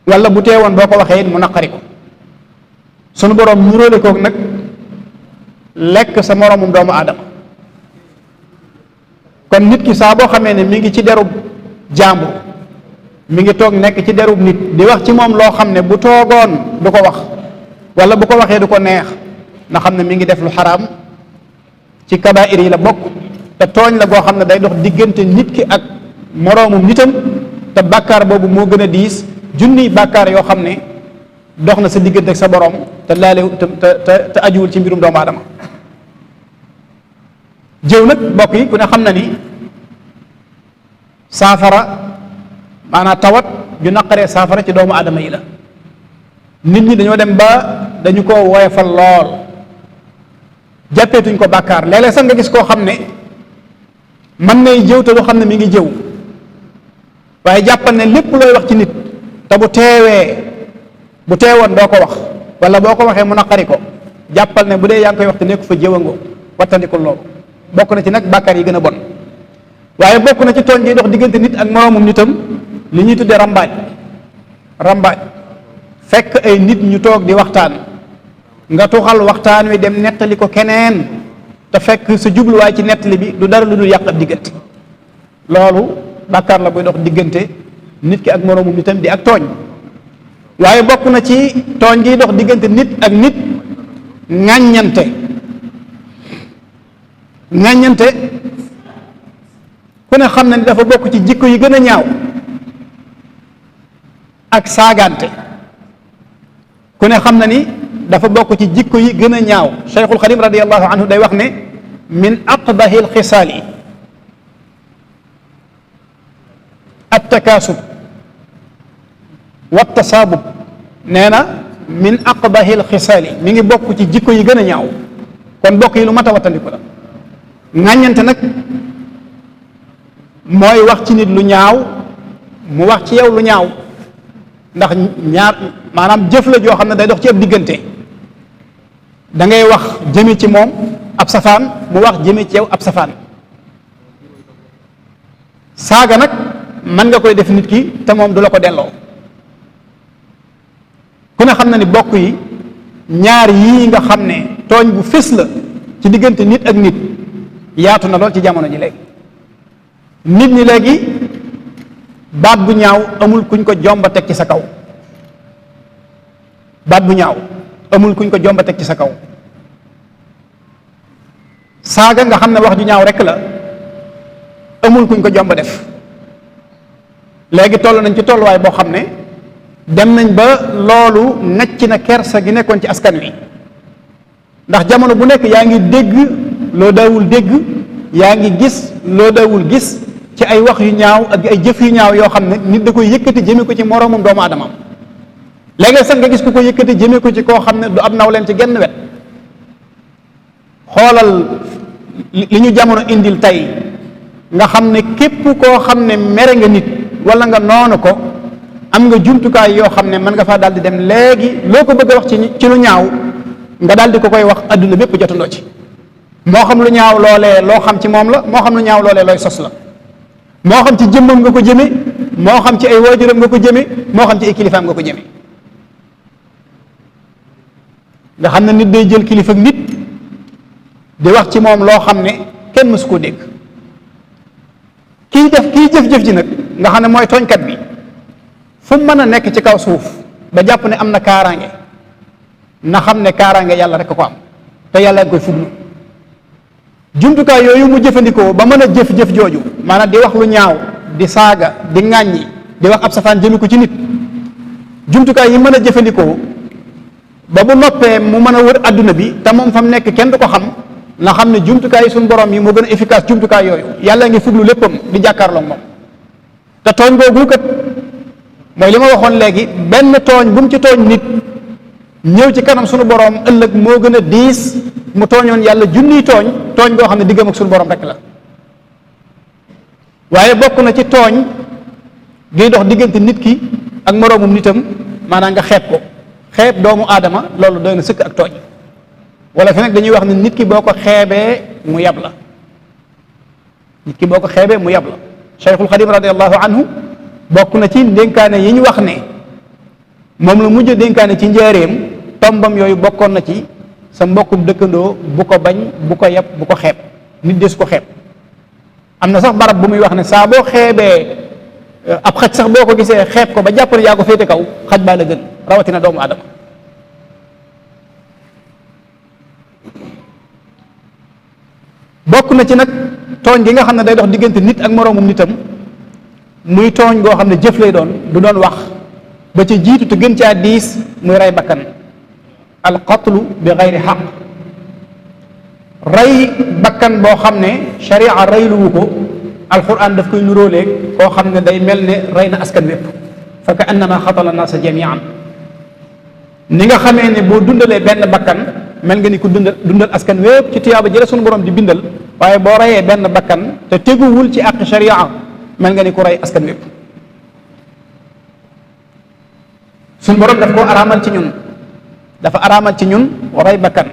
wala bu teewoon boo ko waxee it mu naqari ko. sunu boroom nuróole koog nag lekk sa moroomum doomu aadama. kon nit ki saa boo xamee ne mi ngi ci derub jàmbur, mi ngi toog nekk ci derub nit di wax ci moom loo xam ne bu toogoon du ko wax, wala bu ko waxee du ko neex, na xam ne mi ngi def lu xaraam, ci kabaa'ir yi la bokk, te tooñ la goo xam ne day dox diggante nit ki ak moroomum nitam. te bàkkaar boobu moo gën a diis junniy bàkkaar yoo xam ne dox na sa diggante ak sa borom te laale te ajuwul ci mbirum doomu aadama. jëw nag bokk yi ku ne xam na ni saafara, maanaam tawat ju naqaree saafara ci doomu aadama yi la. nit ñi dañoo dem ba dañu ko woyofal lool, jàppeetuñ ko bàkkaar. léeg-léeg sax nga gis koo xam ne mën nay jëw te du xam ne mi ngi jëw, waaye jàppal ne lépp looy wax ci nit te bu teewoon doo ko wax, wala boo ko waxee mu naqari ko, jàppal ne bu dee yaa ngi koy wax te nekk fa jëwangoo, wattandikul loolu. bokk na ci nag bàkkaar yi gën a bon. waaye bokk na ci tooñ gi dox diggante nit ak moroomum nitam li ñuy tuddee rambaaj. fekk ay nit ñu toog di waxtaan, nga tuxal waxtaan wi dem nettali ko keneen, te fekk sa jubluwaay ci nettali bi du dara lu dul yàq ab diggante. loolu bàkkaar la buy dox diggante nit ki ak moroomum nitam di ak tooñ. waaye bokk na ci tooñ gi dox diggante nit ak nit ŋàññante ku ne xam na ni dafa bokk ci jikko yi gën a ñaaw. ak saagante ku ne xam na ni dafa bokk ci jikko yi gën a ñaaw. Cheikhul Xadim radiyallahu anhu day wax ne min aqbahi alxisaali attakaasub wa tasaabub. nee na min aqbahi alxisaali mi ngi bokk ci jikko yi gën a ñaaw. kon bokk yi lu mat a wattandiku la. ŋàññante nag mooy wax ci nit lu ñaaw mu wax ci yow lu ñaaw, ndax ñaar maanaam jëf la joo xam ne day dox ci ab diggante. da ngay wax jëme ci moom ab safaan, mu wax jëme ci yow ab safaan. saaga nag mën nga koy def nit ki te moom du la ko delloo. ku ne xam na ni bokk yi ñaar yii nga xam ne tooñ bu fés la ci diggante nit ak nit yaatu na lool ci jamono ji léegi. nit ñi léegi baat bu ñaaw amul kuñ ko jomba teg ci sa kaw. baat bu ñaaw amul kuñ ko jomba teg ci sa kaw. saaga nga xam ne wax ju ñaaw rekk la, amul kuñ ko jomba def. léegi toll nañ ci tolluwaay boo xam ne dem nañ ba loolu necc na kersa gi nekkoon ci askan wi. ndax jamono bu nekk yaa ngi dégg loo daawul dégg, yaa ngi gis loo daawul gis ci ay wax yu ñaaw ak ay jëf yu ñaaw yoo xam ne nit da koy yëkkati jëme ko ci moroomum doomu aadamam. léegi sax nga gis ku ko yëkkati jëme ko ci koo xam ne du ab nawleem ci genn wet. xoolal li ñu jamono indil tey nga xam ne képp koo xam ne mere nga nit wala nga noonu ko, am nga jumtukaay yoo xam ne mën nga faa daal di dem léegi loo ko bëgg a wax ci lu ñaaw nga daal di ko koy wax adduna bépp jotandoo ci moo xam lu ñaaw loolee loo xam ci moom la moo xam lu ñaaw loolee looy sos la moo xam ci jëmmam nga ko jëme moo xam ci ay waajuram nga ko jëme moo xam ci ay kilifaam nga ko jëme nga xam ne nit day jël kilifa ak nit di wax ci moom loo xam ne kenn mësu koo dégg kii jëf-jëf ji nag nga xam ne mooy tooñkat bi fu mu mën a nekk ci kaw suuf ba jàpp ne am na kaaraange na xam ne kaaraange yàlla rek ko am te yàlla nga koy fuglu jumtukaay yooyu mu jëfandikoo ba mën a jëf-jëf jooju maanaam di wax lu ñaaw di saaga di ŋàññi di wax ab safaan jëmi ko ci nit jumtukaay yi mën a jëfandikoo ba bu noppee mu mën a wër adduna bi te moom fa mu nekk kenn du ko xam na xam ne jumtukaay yi suñu borom yi moo gën a efficace jumtukaay yooyu yàlla ngi fuglu léppam di jàkkaarloo moom te tooñ googu kat mooy li ma waxoon léegi benn tooñ bu mu ci tooñ nit ñëw ci kanam suñu borom ëllëg moo gën a diis mu tooñoon yàlla junniy tooñ goo xam ne diggam ak suñu borom rek la waaye bokk na ci tooñ giy dox diggante nit ki ak moroomum nitam maanaam nga xeeb ko xeeb doomu aadama loolu doy na sëkk ak tooñ wala fi nag dañuy wax ne nit ki boo ko xeebee mu yab la nit ki boo ko xeebee mu yab la Cheikhul Xadim radiallahu anhu bokk na ci dénkaane yi ñu wax ne moom la mujj dénkaane ci njaareem tombam yooyu bokkoon na ci sa mbokkum dëkkandoo bu ko bañ bu ko yab bu ko xeeb nit des ko xeeb am na sax barab bu muy wax ne saa boo xeebee ab xaj sax boo ko gisee xeeb ko ba jàpp ne yaa ko féete kaw xaj baa la gën rawatina doomu aadama bokk na ci nag tooñ gi nga xam ne day dox diggante nit ak moroomum nitam muy tooñ goo xam ne jëf lay doon du doon wax ba ca jiitu te gën caa diis muy rey bakkan al qatlu bi gayri xaq rey bakkan boo xam ne sharia reyluwu ko alquran daf koy nuróoleeg koo xam ne day mel ne rey na askan wépp fa ka annama xatala naasa jamian ni nga xamee ne boo dundalee benn bakkan mel nga ni ku dundal askan wépp ci tiyaaba jële suñu borom di bindal waaye boo reyee benn bakkan te teguwul ci àq sharia mel nga ni ku rey askan wépp suñu borom daf koo araamal ci ñun dafa araamal ci ñun rey bakkan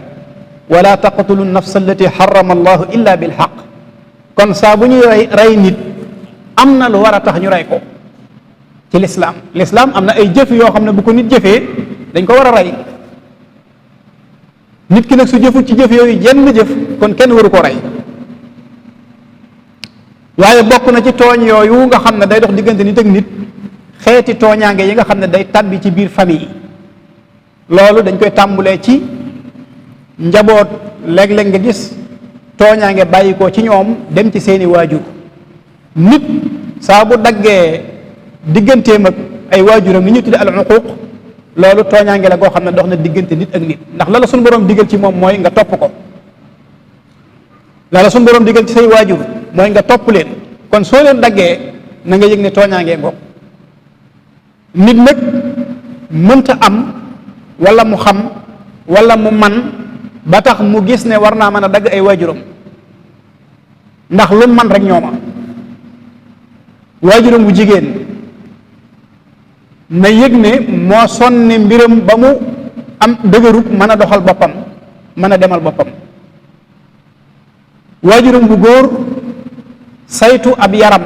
wala taqtulu nafsa allati harrama allahu illa bil haqq kon saa bu ñuy rey nit am na lu war a tax ñu rey ko ci lislaam am na ay jëf yoo xam ne bu ko nit jëfee dañ ko war a rey nit ki nag su jëfut ci jëf yooyu jenn jëf kon kenn waru ko rey waaye bokk na ci tooñ yooyu nga xam ne day dox diggante nit ak nit xeeti tooñaange yi nga xam ne day tàbbi ci biir famille loolu dañ koy tàmbulee ci njaboot léeg-léeg nga gis tooñaange bàyyi ko ci ñoom dem ci seeni waajur nit saa bu daggee digganteem ak ay waajuram li ñu tudde al uquq loolu tooñaange la goo xam ne dox na diggante nit ak nit ndax la la suñu borom digal ci moom mooy nga topp ko la la suñu borom digal ci say waajur mooy nga topp leen kon soo leen daggee na nga yëg ne tooñaangee ngoog nit nag mënta am wala mu xam wala mu man ba tax mu gis ne war naa mën a dagg ay waajuram ndax lu man rek ñooma waajuram bu jigéen na yëg ne moo sonne mbiram ba mu am dëgërub mën a doxal boppam mën a demal boppam waajuram bu góor saytu ab yaram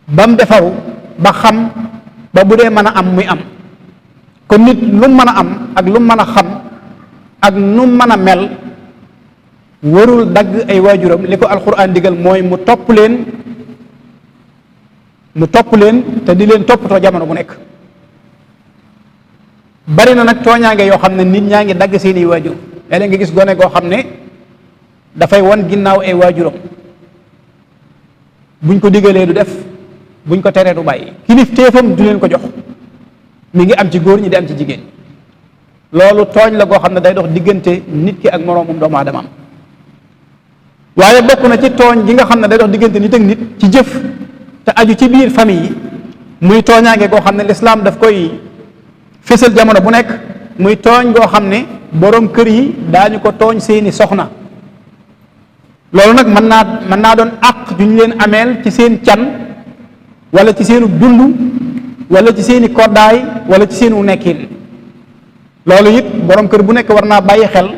ba mu defaru ba xam ba bu dee mën a am muy am kon nit lu mën a am ak lu mën a xam ak nu mën a mel warul dagg ay waajuram li ko alquran digal mooy mu topp leen te di leen toppatoo jamono bu nekk bari na nag tooñaange yoo xam ne nit ñaa ngi dagg seeni waajur léeg-léeg nga gis gone goo xam ne dafay wan ginnaaw ay waajuram buñ ko digalee du def buñ ko teree du bàyyi kilifteefam du leen ko jox mi ngi am ci góor ñi di am ci jigéen loolu tooñ la goo xam ne day dox diggante nit ki ak moroomum doomu aadamaam waaye bokk na ci tooñ gi nga xam ne day dox diggante nit ak nit ci jëf te aju ci biir famille yi muy tooñaange goo xam ne lislaam daf koy fésal jamono bu nekk muy tooñ goo xam ne boroom kër yi daañu ko tooñ seeni soxna loolu nag mën naa doon àq ju ñu leen ameel ci seen can wala ci seenu dund wala ci seeni koddaay wala ci seenu nekkin. loolu it borom kër bu nekk war naa bàyyi xel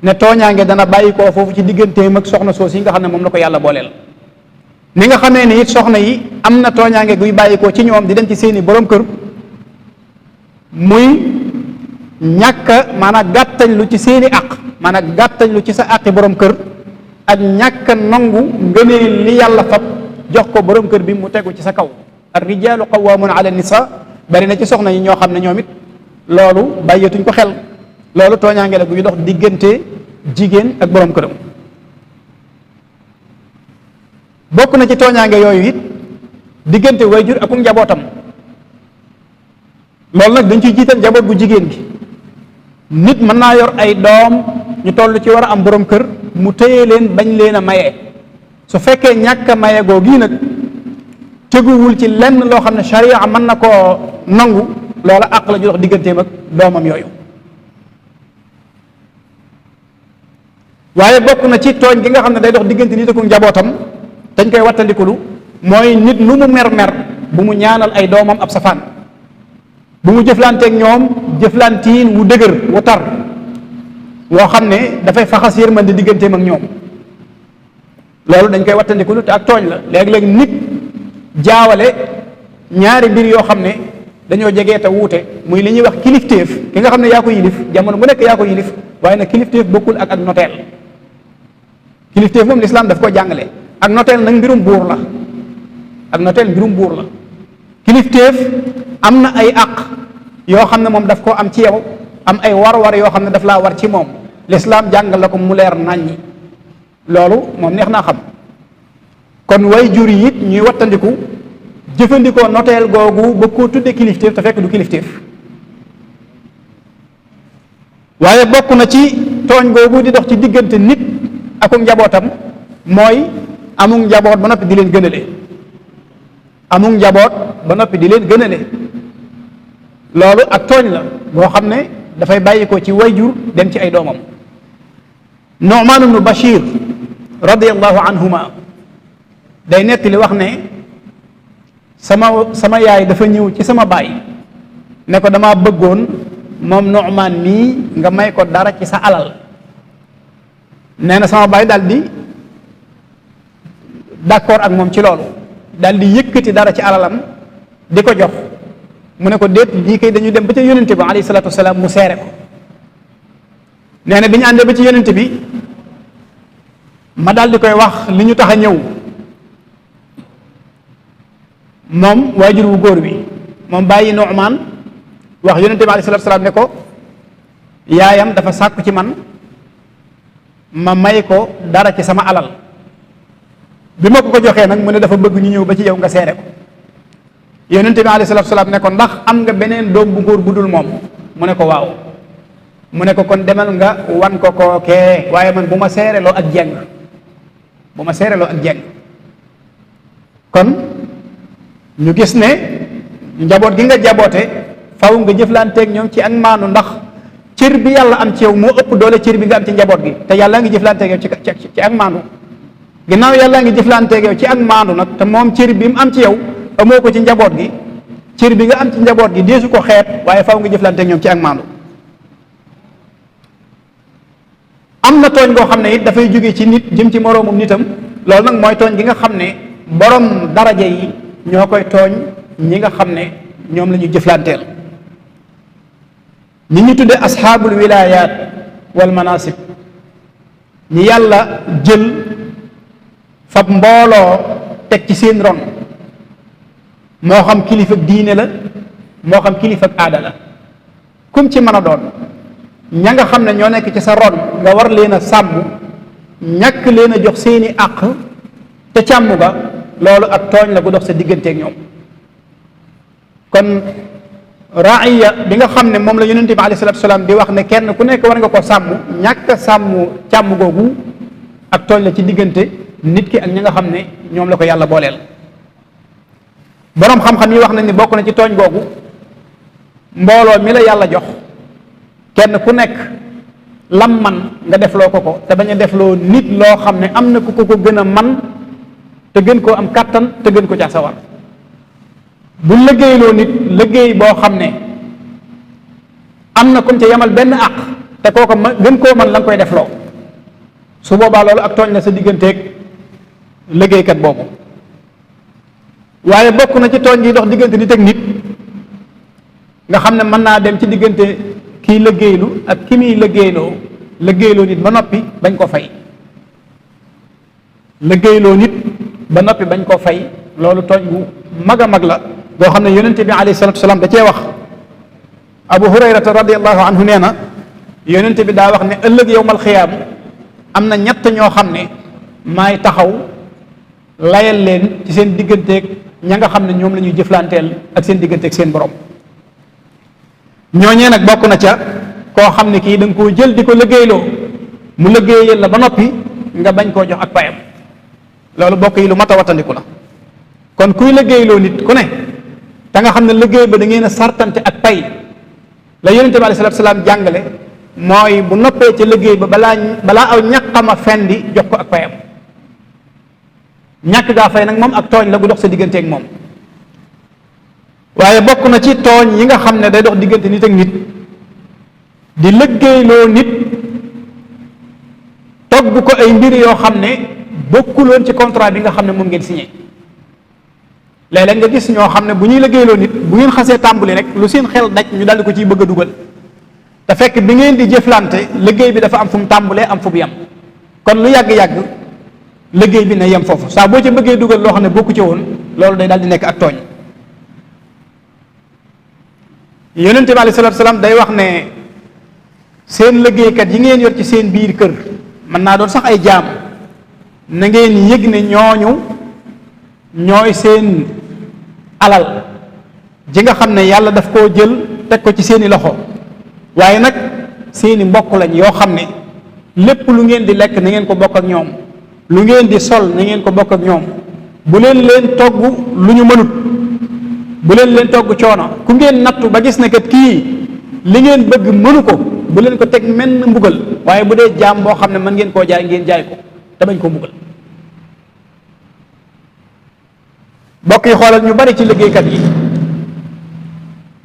ne tooñaange dana bàyyi koo foofu ci digganteem ak soxna soos yi nga xam ne moom la ko yàlla booleel. ni nga xamee ne it soxna yi am na tooñaange guy bàyyi koo ci ñoom di dem ci seeni borom kër, muy ñàkk maanaam gàttañ lu ci seeni àq, maanaam gàttañ lu ci sa àqi borom kër, ak ñàkk nangu ngëneel li yàlla fab jox ko borom kër bi mu tegu ci sa kaw. ar rijaalu qawwaamun ala nisa, bari na ci soxna yi ñoo xam ne ñoom it loolu bàyyeetuñ ko xel. loolu tooñaange la guy dox diggante jigéen ak borom këram. bokk na ci tooñaange yooyu it diggante wayjur ak njabootam. loolu nag dañ ciy jiital njaboot bu jigéen gi. nit mën naa yor ay doom ñu toll ci war a am borom kër, mu téye leen bañ leen a maye. su fekkee ñàkk a maye googu nag teguwul ci lenn loo xam ne sharia mën na koo nangu, loola àq la ju dox digganteem ak doomam yooyu. waaye bokk na ci tooñ gi nga xam ne day dox diggante nit ak njabootam dañ koy wattandikulu, mooy nit lu mu mer-mer bu mu ñaanal ay doomam ab safaan, bu mu jëflanteeg ñoom jëflantiin wu dëgër wu tar woo xam ne dafay faxas yërmande digganteem ak ñoom. loolu dañ koy wattandikulu te ak tooñ la. léeg-léeg nit jaawale ñaari mbir yoo xam ne dañoo jegee te wuute, muy li ñuy wax kilifteef, ki nga xam ne yaa ko yilif jamono bu nekk yaa ko yilif, waaye nag kilifteef bokkul ak noteel. kilifteef moom lislaam daf ko jàngale, ak noteel nag mbirum buur la. ak noteel mbirum buur la. kilifteef am na ay àq yoo xam ne moom daf koo am ci yow, am ay war-war yoo xam ne daf laa war ci moom, lislaam jàngal la ko mu leer naññi. loolu moom neex naa xam. kon way jur yi it ñuy wattandiku jëfandikoo noteel googu ba koo tudde kilifteef te fekk du kilifteef. waaye bokk na ci tooñ googu di dox ci diggante nit ak njabootam, mooy amul njaboot ba noppi di leen gënale. amul njaboot ba noppi di leen gënale. loolu ak tooñ la boo xam ne dafay bàyyi ko ci wayjur dem ci ay doomam. Nu'man ibnu Bashir radiyallahu anhuma day nettali wax ne sama yaay dafa ñëw ci sama baay ne ko dama bëggoon moom Nu'man mii nga may ko dara ci sa alal. nee na sama baay daal di d'accord ak moom ci loolu, daal di yëkkati dara ci alalam di ko jox. mu ne ko déet, lii kay dañuy dem ba ca yonente bi alayhi salaatu wasalaam mu seere ko. nee na bi ñu àndee ba ci yonente bi ma daal di koy wax li ñu tax a ñëw. moom waajur wu góor bi moom bàyyi Nu'man wax yonente bi alayhi salaatu wasalaam ne ko yaayam dafa sàkku ci man ma may ko dara ci sama alal. bi ma ko joxee nag mu ne dafa bëgg ñu ñëw ba ci yow nga seere ko. yonente bi alayhi salaatu wasalaam ne ko ndax am nga beneen doom bu góor bu dul moom? mu ne ko waaw. mu ne ko kon demal nga wan ko kookee, waaye man bu ma seereloo ak jeng, bu ma seereloo ak jeng. kon ñu gis ne njaboot gi nga jaboote faw nga jëflanteeg ñoom ci ak maanu, ndax cër bi yàlla am ci yow moo ëpp doole cër bi nga am ci njaboot gi, te yàlla ngi jëflanteeg yow ci ak maanu. ginnaaw yàlla ngi jëflanteeg yow ci ak maanu nag, te moom cër bi mu am ci yow amoo ko ci njaboot gi, cër bi nga am ci njaboot gi deesu ko xeeb, waaye faw nga jëflanteeg ñoom ci ak maanu. am na tooñ goo xam ne it dafay jóge ci nit jëm ci moroomum nitam. loolu nag mooy tooñ gi nga xam ne borom daraja yi ñoo koy tooñ ñi nga xam ne ñoom la ñu jëflanteel. ñi ñu tudde asxaabul wilayaat wal manasib, ñi yàlla jël fab mbooloo teg ci seen ron, moo xam kilifa diine la moo xam kilifa aada la, kum ci mën a doon, ña nga xam ne ñoo nekk ci sa ron nga war leen a sàmm, ñàkk leen a jox seeni àq te càmm ga, loolu ak tooñ la gu dox sa digganteeg ñoom. kon raaya bi nga xam ne moom la yonente bi alayhi salaatu wasalaam di wax ne kenn ku nekk war nga ko sàmm, ñàkk a sàmm càmm googu ak tooñ la ci diggante nit ki ak ñi nga xam ne ñoom la ko yàlla booleel. boroom xam-xam yi wax nañ ni bokk na ci tooñ googu mbooloo mi la yàlla jox, kenn ku nekk lam man nga defloo ko te bañ a defloo nit loo xam ne am na ku ko gën a man te gën koo am kàttan te gën ko ca sawar. bu liggéeyloo nit liggéey boo xam ne am na comme ca yamal benn àq te kooko gën koo mën la nga koy def loo su boobaa loolu ak tooñ la sa digganteeg liggéeykat boobu. waaye bokk na ci tooñ gi dox diggante nit ak nit nga xam ne mën naa dem ci diggante kiy liggéeylu ak ki muy liggéeyloo nit ba noppi bañ ko fay. liggéeyloo nit ba noppi bañ koo fay loolu tooñ bu mag a mag la boo xam ne yonente bi alayhi salatu wasalaam da cee wax. Abu Hurayrata radiallahu anhu nee na yonente bi daa wax ne ëllëg yowmal xiyaam am na ñett ñoo xam ne maay taxaw layal leen ci seen digganteeg ña nga xam ne ñoom la ñuy jëflanteel ak seen digganteeg seen borom. ñooñee nag bokk na ca koo xam ne kii da nga koo jël di ko liggéeyloo mu liggéeyal la ba noppi nga bañ koo jox ak payam loolu bokk yi lu mat a wattandiku la. kon kuy liggéeyloo nit ku ne te nga xam ne liggéey ba da ngeen a sartante ak pay la yonente bi alayhi salaatu salaam jàngale mooy bu noppee ca liggéey ba balaa aw ñàqama fendi jox ko ak payam. ñàkk gaa fay nag moom ak tooñ la gu dox sa diggante ak moom. waaye bokk na ci tooñ yi nga xam ne day dox diggante nit ak nit di liggéeyloo nit togg ko ay mbir yoo xam ne bokkuloon ci contrat bi nga xam ne moom ngeen signé. léeg-léeg nga gis ñoo xam ne bu ñuy liggéeyloo nit bu ngeen xasee tàmbali rek lu seen xel daj ñu daldi ko ciy bëgg a dugal te fekk bi ngeen di jëflante liggéey bi dafa am fu mu tàmbalee am fu mu yem. kon lu yàgg-yàgg liggéey bi na yem foofu saa boo ca bëggee dugal loo xam ne bokku ci woon loolu day daal di nekk ak tooñ. yonente bi alayhi salaatu salaam day wax ne seen liggéeykat yi ngeen yor ci seen biir kër mën naa doon sax ay jaam na ngeen yëg ne ñooñu ñooy seen alal ji nga xam ne yàlla daf koo jël teg ko ci seeni loxo waaye nag seeni mbokk lañ yoo xam ne lépp lu ngeen di lekk na ngeen ko bokk ak ñoom lu ngeen di sol na ngeen ko bokk ak ñoom bu leen togg lu ñu mënut bu leen togg coono ku ngeen nattu ba gis ne kat kii li ngeen bëgg mënu ko bu leen ko teg menn mbugal waaye bu dee jaam boo xam ne mën ngeen koo jaay ngeen jaay ko te bañ koo mbugal. bokk yi xoolal ñu bari ci liggéeykat yi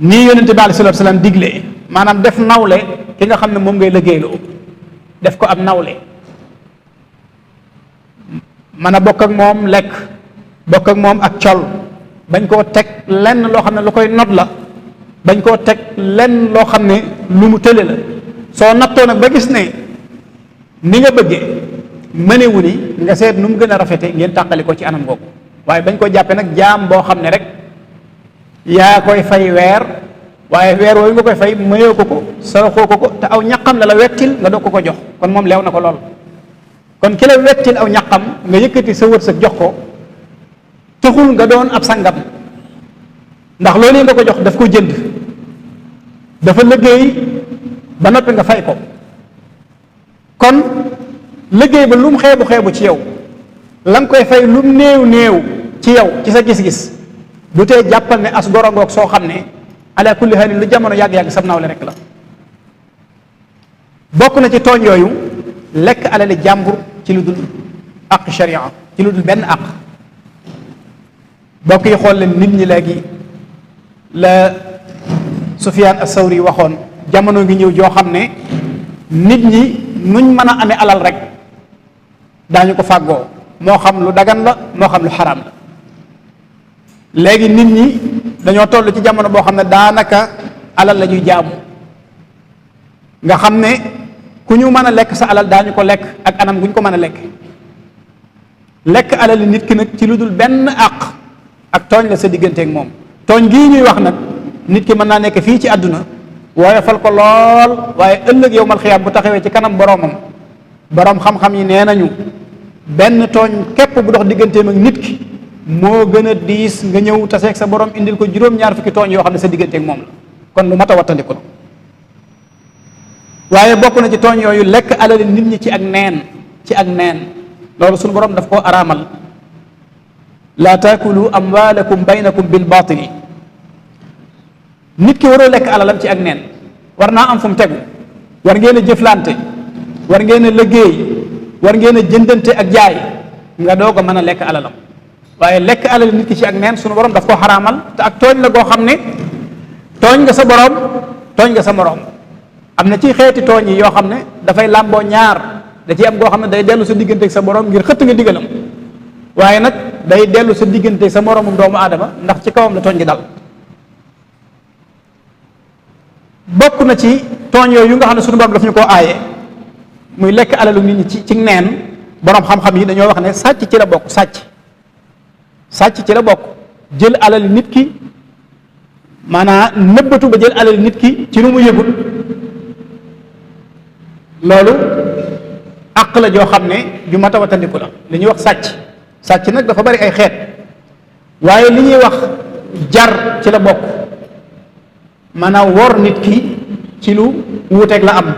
nii yonente bi alayhi salaatu salaam digle maanaam def nawle ki nga xam ne moom ngay liggéeyloo def ko ab nawle mën a bokk ak moom lekk bokk ak moom ak col bañ koo teg lenn loo xam ne lu koy not la bañ koo teg lenn loo xam ne lu mu tële la soo nattoo nag ba gis ne ni nga bëggee mënewu ni nga seet nu mu gën a rafete ngeen tàqali ko ci anam googu waaye bañ ko jàppee nag jaam boo xam ne rek yaa koy fay weer waaye weer wooyu nga koy fay mayoo ko saraxoo ko te aw ñaqam la wettil nga doog ko jox kon moom leew na ko lool. kon ki la wettil aw ñaqam nga yëkkati sa wërsëg jox ko taxul nga doon ab sangam ndax loolu yi nga ko jox daf ko jënd dafa liggéey ba noppi nga fay ko kon liggéey ba lu mu xeebu ci yow la nga koy fay lu mu néew ci yow ci sa gis-gis du tee jàppal ne as gorongoog soo xam ne ala kulli halin lu jamono yàgg-yàgg sam nawle rek la. bokk na ci tooñ yooyu lekk alali jàmbur ci lu dul àq sharia ci lu dul benn àq. bokk yi xool leen nit ñi léegi la Sufyaan as-Sawri waxoon jamono ngi ñëw joo xam ne nit ñi nuñ mën a amee alal rek daañu ko fàggoo moo xam lu dagan la moo xam lu xaraam la. léegi nit ñi dañoo toll ci jamono boo xam ne daanaka alal la ñuy jaamu nga xam ne ku ñu mën a lekk sa alal daañu ko lekk ak anam guñ ko mën a lekk alal nit ki nag ci lu dul benn àq ak tooñ la sa digganteeg moom. tooñ gii ñuy wax nag nit ki mën naa nekk fii ci àdduna waaye fal ko lool waaye ëllëg yowmal xiyaam bu taxawee ci kanam boroomam boroom xam-xam yi nee nañu benn tooñ képp bu dox digganteem ak nit ki moo gën a diis nga ñëw taseeg sa borom indil ko juróom-ñaar fukki tooñ yoo xam ne sa digganteeg moom la kon lu mat a wattandiku la. waaye bokk na ci tooñ yooyu lekk alali nit ñi ci ak neen loolu suñu borom daf koo araamal. laa taakulu amwaalakum baynakum bil baatili nit ki waroo lekk alalam ci ak neen war naa am fu mu tegu war ngeen a jëflante war ngeen a liggéey war ngeen a jëndante ak jaay nga doog a mën a lekk alalam waaye lekk alal nit ki ci ak neen sunu borom daf ko xaraamal te ak tooñ la goo xam ne tooñ nga sa borom tooñ nga sa morom. am na ci xeeti tooñ yi yoo xam ne dafay làmboo ñaar, da ci am goo xam ne day dellu sa diggante ak sa borom ngir xëtt nga digalam, waaye nag day dellu sa diggante ak sa moromum doomu aadama ndax ci kawam la tooñ gi dal. bokk na ci tooñ yooyu nga xam ne sunu borom daf ñu koo aaye muy lekk alalu nit ñi ci neen. borom xam-xam yi dañoo wax ne sàcc ci la bokk. sàcc ci la bokk, jël alal nit ki maanaam nëbbatu ba jël alal nit ki ci lu mu yëgul, loolu àq la joo xam ne ju mat a watandiku la. li ñuy wax sàcc nag dafa bari ay xeet, waaye li ñuy wax jar ci la bokk, maanaam wor nit ki ci lu wuuteeg la am.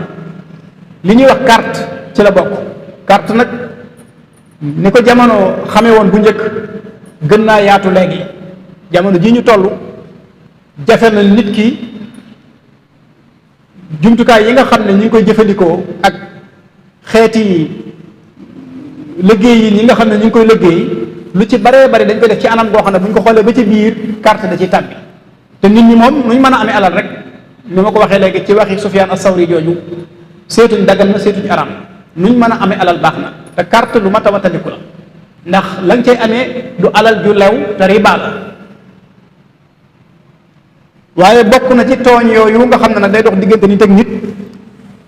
li ñuy wax carte ci la bokk. carte nag ni ko jamono xame woon bu njëkk gën naa yaatu léegi. jamono ji ñu toll jafe na nit ki jumtukaay yi nga xam ne ñu ngi koy jëfandikoo ak xeeti liggéey yi nga xam ne ñu ngi koy liggéey lu ci baree bari dañ koy def ci anam goo xam ne bu ñu ko xoolee ba ci biir carte da ciy tàbbi. te nit ñi moom nuñ mën a amee alal rek ni ma ko waxee léegi ci waxi Sufyaan as-Sawri jooju, seetuñ daggan na seetuñ aram, nuñ mën a amee alal baax na. te carte lu mat a watandiku la ndax la nga cay amee du alal ju lew te riba la. waaye bokk na ci tooñ yooyu nga xam ne nag day dox diggante nit ak nit,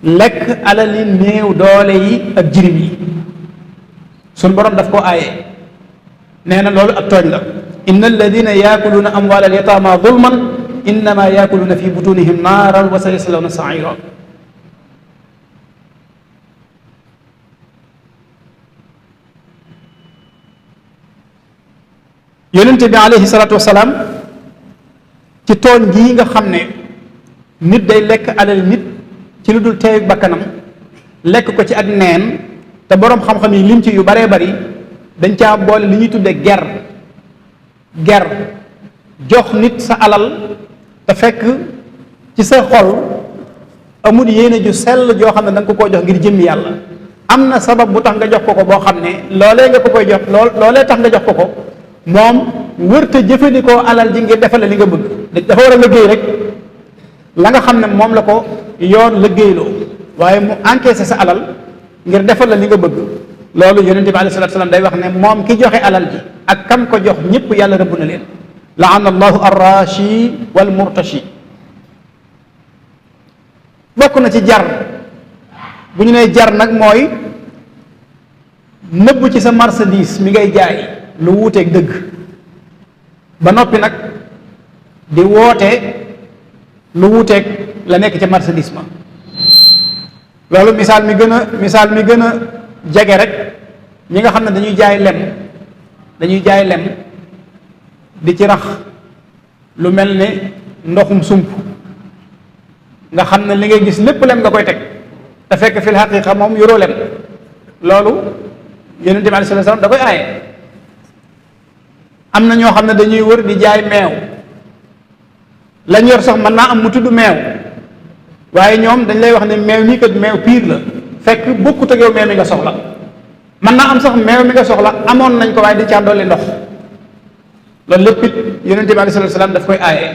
lekk alali néew doole yi ak jirim yi. suñ borom daf koo aaye, nee na loolu ak tooñ la. inna alladina yaakuluuna amwaal al yataama zulman innama yaakuluuna fi butunihim naaran wa sayaslawna saira. yonente bi alayhi salaatu wasalaam ci tooñ gii nga xam ne nit day lekk alal nit ci lu dul teew bakkanam, lekk ko ci ak neen, te boroom xam-xam yi lim ci yu baree bari dañ caa boole li ñuy tudde ger jox nit sa alal te fekk ci sa xol amul yéene ju sell joo xam ne da nga ko koo jox ngir jëmmi yàlla. am na sabab bu tax nga jox ko ko boo xam ne loolee nga ko koy jox loolee tax nga jox ko ko moom wërta jëfandikoo alal ji ngir defal la li nga bëgg. dafa war a liggéey rek la nga xam ne moom la ko yoon liggéeyloo, waaye mu encaissé sa alal ngir defal la li nga bëgg. loolu yonente bi alayhi salaatu salaam day wax ne moom ki joxe alal ji ak kam ko jox ñëpp yàlla rëbb na leen. laana allahu arrashi wal murtashi. bokk na ci jar, bu ñu nee jar nag mooy nëbb ci sa marchandise mi ngay jaay lu wuuteeg dëgg, ba noppi nag di woote lu wuuteeg la nekk ca marchandise ma. loolu misaal mi gën a jege rek ñi nga xam ne dañuy jaay lem di ci rax lu mel ne ndoxum sump, nga xam ne li ngay gis lépp lem nga koy teg te fekk fil xaqiqa moom yoroo lem. loolu yonent bi alayhi salaam da koy aaye. am na ñoo xam ne dañuy wër di jaay meew, lañ yor sax mën naa am mu tudd meew, waaye ñoom dañ lay wax ne meew mii kat meew piir la, fekk bokkut ak yow meew mi nga soxla. mën naa am sax meew mi nga soxla amoon nañ ko waaye di caa dolli ndox. loolu lépp it yonent bi alayhi salaam daf koy aaye.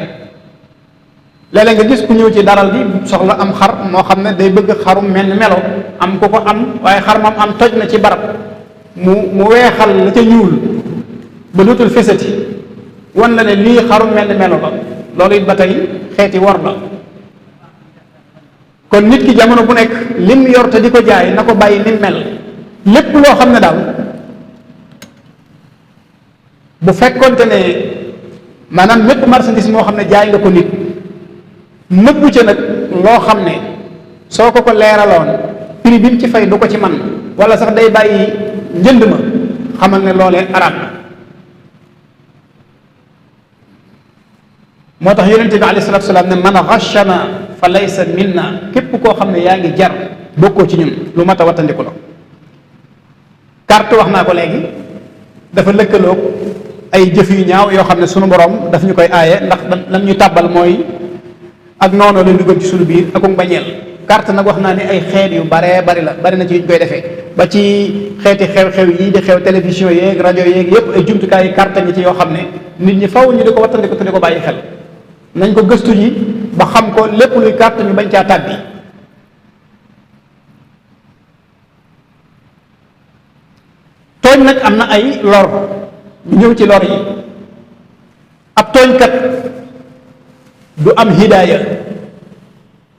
léeg-léeg nga gis ku ñëw ci daral bi soxla am xar moo xam ne day bëgg xarum mel ni melo, am ku ko am waaye xar moom am toj na ci barab, mu weexal la ca ñuul ba dootul fesati, wan la ne lii xarum mel ni melo la. loolu it ba tey xeeti wor la. kon nit ki jamono bu nekk lim yor te di ko jaay na ko bàyyi nim mel. lépp loo xam ne daal bu fekkonte ne maanaam lépp marchandise moo xam ne jaay nga ko nit, nëbbu ca nag loo xam ne soo ko leeraloon prix bi mu ci fay du ko ci man, wala sax day bàyyi njënd ma, xamal ne loolee arab la. moo tax yonente bi alayhi salaatu salaam ne man ghashana fa laysa minna. képp koo xam ne yaa ngi jar bokkoo ci ñun, lu mat a wattandiku la. carte wax naa ko léegi dafa lëkkaloog ay jëf yu ñaaw yoo xam ne sunu borom daf ñu koy aaye, ndax lan ñu tàbbal mooy ak noonu la dugal ci sunu biir ak bañeel. carte nag wax naa ne ay xeet yu baree bari la bari na ci yuñ koy defee ba ci xeeti xew-xew yi di xew télévision yeeg rajo yeeg yépp ay jumtukaayu carte ñi ci yoo xam ne nit ñi faw ñu di ko wattandiku te di ko bàyyi xel nañ ko gëstu ji ba xam ko lépp luy carte ñu bañ caa tàbbi. tooñ nag am na ay lor ñu ñëw ci lor yi. ab tooñkat du am hidaaya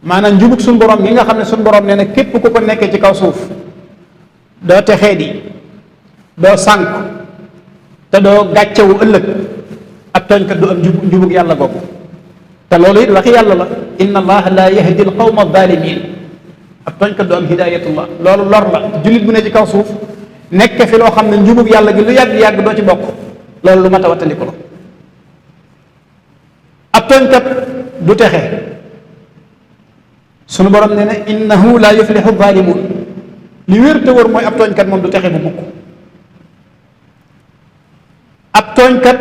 maanaam njubug suñ borom gi nga xam ne suñ borom nee na képp ku ko nekkee ci kaw suuf doo texee di doo sànk te doo gàccewu ëllëg ab tooñkat du am njubug yàlla googu te loolu it waxi yàlla la inna allaha la yahdi al qawma adh-dhalimin ab tooñkat du am hidaayatullah loolu lor la jullit bu ne ci kaw suuf nekk fi loo xam ne njubug yàlla gi lu yàgg-yàgg doo ci bokk loolu lu mat a wattandiku la ab tooñkat du texe sunu borom nee na innahu la yuflihu zalimun li wér te wër mooy ab tooñkat moom du texe bu mukk ab tooñkat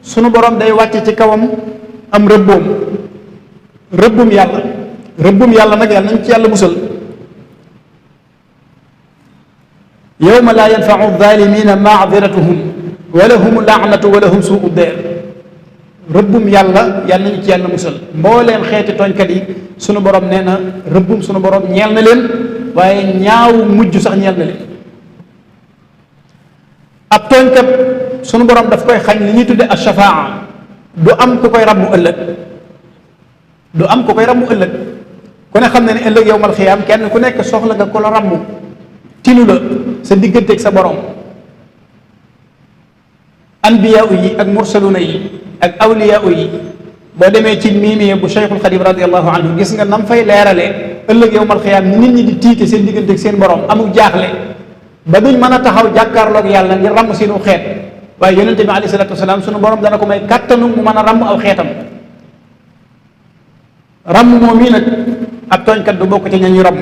sunu borom day wàcce ci kawam am rëbbum yàlla nag yàlla nañ ci yàlla musal yawma la yanfau zalimina maadiratuhum wa lahum laanatu wa lahum suu deer rëbbum yàlla nañu ci yàlla musal mbooleem xeeti tooñkat yi sunu borom nee na rëbbum sunu borom ñeel na leen waaye ñaaw mujj sax ñeel na leen ab tooñkat sunu borom daf koy xañ li ñuy tudde ashafaa du am ku koy ràmmu ëllëg ku ne xam ne ne ëllëg yowmal xiyaam kenn ku nekk soxla nga ko la ràmmu tinu la sa digganteeg sa borom anbiyaa yi ak mursaluna yi ak awliyaa yi boo demee ci miimiye bu Cheikhul Xadim radiallahu anhu gis nga nam fay leeralee ëllëg yowmal xiyaam ni nit ñi di tiite seen digganteeg seen borom amuk jaaxle ba duñ mën a taxaw jàkkaarloog yàlla ngir ràmm seenu xeet waaye yonente bi alayhi salatu wasalaam sunu borom dana ko may kàttanu mu mën a ràmm aw xeetam ràmm moom mii nag ab tooñkat du bokk ci ñañu ràmm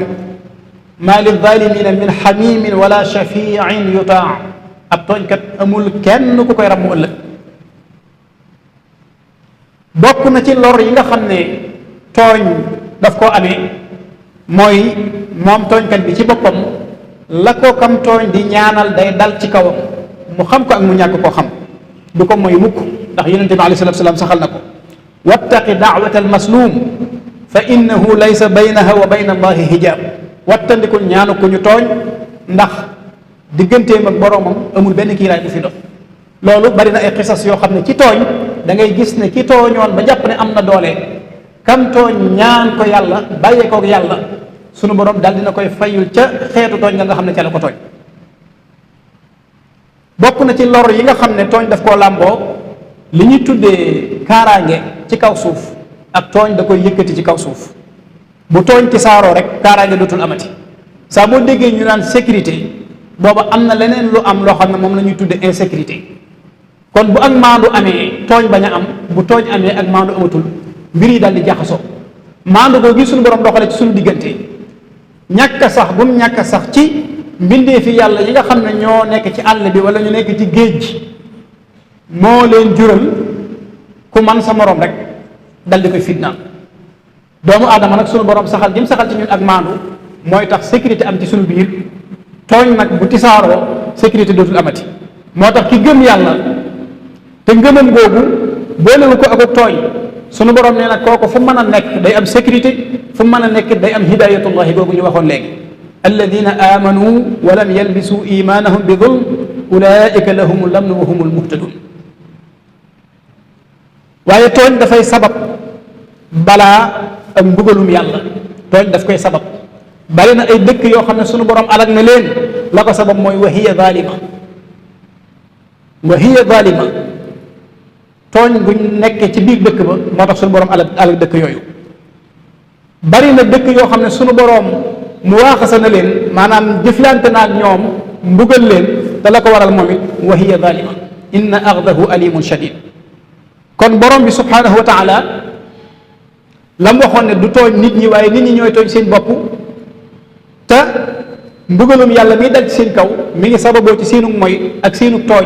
maa li zalimina min xamimin wala shafiin yutaa ab tooñkat amul kenn ku koy ràmm ëllëg bokk na ci lor yi nga xam ne tooñ daf koo amee mooy moom tooñkat bi ci boppam la ko kam tooñ di ñaanal day dal ci kawam mu xam ko ak mu ñàkk koo xam du ko mooy mukk ndax yonente bi alayhi salatu salaam saxal na ko wattaqi daawata almaslum fa innahu laysa baynaha wa bayna allahi hijab wattandiku ñaanu ko ñu tooñ ndax digganteem ak boroomam amul benn kiiraay bu fi dox loolu bari na ay xisas yoo xam ne ci tooñ da ngay gis ne ki tooñoon ba jàpp ne am na doole kam tooñ ñaan ko yàlla bàyyee kook yàlla sunu borom daal dina koy fayul ca xeetu tooñ nga xam ne ca la ko tooñ bokk na ci lor yi nga xam ne tooñ daf koo làmboo li ñuy tuddee kaaraange ci kaw suuf ak tooñ da koy yëkkati ci kaw suuf bu tooñ ci saaroo rek kaaraange dootul amati saa boo déggee ñu naan sécurité booba am na leneen lu am loo xam ne moom la ñuy tuddee insécurité kon bu ak maandu amee tooñ bañ a am bu tooñ amee ak maandu amatul mbir yi daal di jaxasoo maandu ko gi suñu borom doxale ci suñu diggante ñàkk sax bu mu ñàkk sax ci mbindee fi yàlla yi nga xam ne ñoo nekk ci àll bi wala ñu nekk ci géej gi moo leen jural ku man sa morom rek dal di koy fitnaal doomu aadama nag suñu borom saxal jëm saxal ci ñun ak maandu mooy tax sécurité am ci suñu biir tooñ nag bu tisaaroo sécurité dootul amati moo tax ki gëm yàlla te ngëmam googu boolewu ko ak tooñ sunu borom nee na kooku fu mën a nekk day am sécurité fu mën a nekk day am hidayatullahi googu ñu waxoon léegi alladina amanu wa lam yalbisu imanahum bi zulm ulaika lahum lamnu wa humul muhtadun waaye tooñ dafay sabab balaa ak mbugalum yàlla tooñ daf koy sabab bari na ay dëkk yoo xam ne sunu borom alag na leen la ko sabab mooy wa hiya zalima tooñ buñ nekkee ci biir dëkk ba moo tax sunu borom alag dëkk yooyu bari na dëkk yoo xam ne sunu borom mu waaxasa na leen maanaam jëflante na ak ñoom mbugal leen te la ko waral moom it wa hiya zalima inna axdahu alimun shadid kon borom bi subhanahu wa taala la mu waxoon ne du tooñ nit ñi waaye nit ñi ñooy tooñ seen bopp te mbugalum yàlla mi dal ci seen kaw mi ngi sababoo ci seenu moy ak seenu tooñ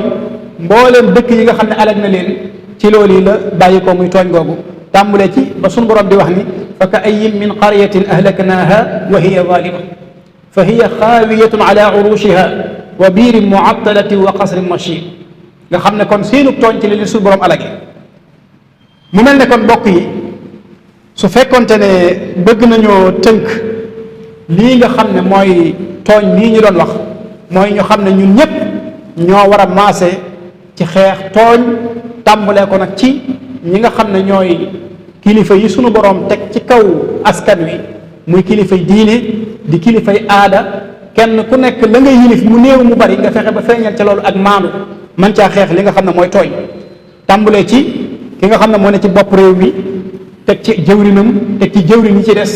mbooleem dëkk yi nga xam ne alag na leen ci loolu yi la bàyyi ko muy tooñ googu tàmbule ci ba sunu borom di wax ni fa ka ayyin min qaryatin ahlaknaha wa hiya zalima fa hiya xaawiyatun ala urushiha wa biirin muattalatin wa qasrin mashid. nga xam ne kon seenu tooñ ci li sunu borom alage. mu mel ne kon mbokk yi su fekkonte ne bëgg nañoo tënk lii nga xam ne mooy tooñ lii ñu doon wax mooy ñu xam ne ñun ñépp ñoo war a maase ci xeex tooñ, tàmbalee ko nag ci ñi nga xam ne ñooy kilifa yi sunu boroom teg ci kaw askan wi muy kilifay diine di kilifay aada, kenn ku nekk la nga yilif mu néew mu bari nga fexe ba feeñal ca loolu ak maandu man caa xeex li nga xam ne mooy tooñ. tàmbalee ci ki nga xam ne moo ne ci bopp réew mi teg ci jëwrinam teg ci jëwrin yi ci des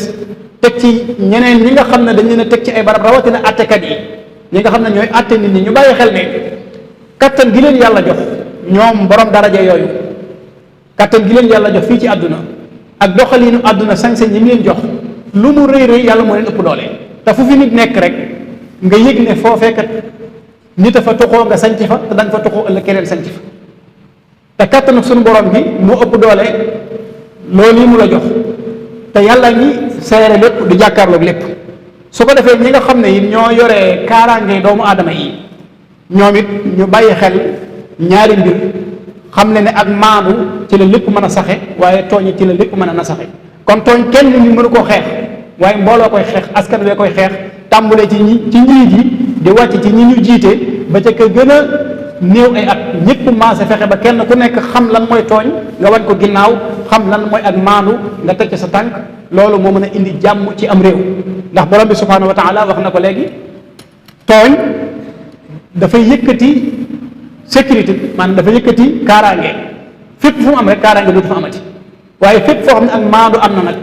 teg ci ñeneen ñi nga xam ne dañ leen a teg ci ay barab rawatina attekat yi ñi nga xam ne ñooy atte nit ñi ñu bàyyi xel ne kattan gi leen yàlla jox ñoom borom daraja yooyu, kattan gi leen yàlla jox fii ci àdduna ak doxaliinu àdduna sañ-sañ yi mu leen jox lu mu rëy rëy yàlla moo leen ëpp doole. te fu fi nit nekk rek nga yëg ne foofee kat nit a fa tuxoo nga sañc fa te da nga fa tuxoo ëllëg keneen sañc fa te kattan ak sunu borom bi mu ëpp doole loolu yi mu la jox te yàlla ngi seere lépp di jàkkaarloog lépp. su ko defee ñi nga xam ne it ñoo yore kaaraange doomu aadama yi ñoom it ñu bàyyi xel ñaari mbir, xam ne ne ak maandu ci la lépp mën a saxe waaye tooñ ci la lépp mën a na saxe. kon tooñ kenn ñu mënu koo xeex waaye mbooloo koy xeex, askan wee koy xeex, tàmbulee ci njiit yi di wàcc ci ñi ñu jiite ba ca ka gën a néew ay at ñëpp maase fexe ba kenn ku nekk xam lan mooy tooñ nga wan ko ginnaaw, xam lan mooy ak maandu nga teg ci sa tànk. loolu moo mën a indi jàmm ci am réew, ndax borom bi subhanahu wa taala wax na ko léegi tooñ dafay yëkkati sécurité, maanaam dafa yëkkati kaaraange. fépp fu mu am rek kaaraange dootu fa amati, waaye fépp foo xam ne ak maandu am na nag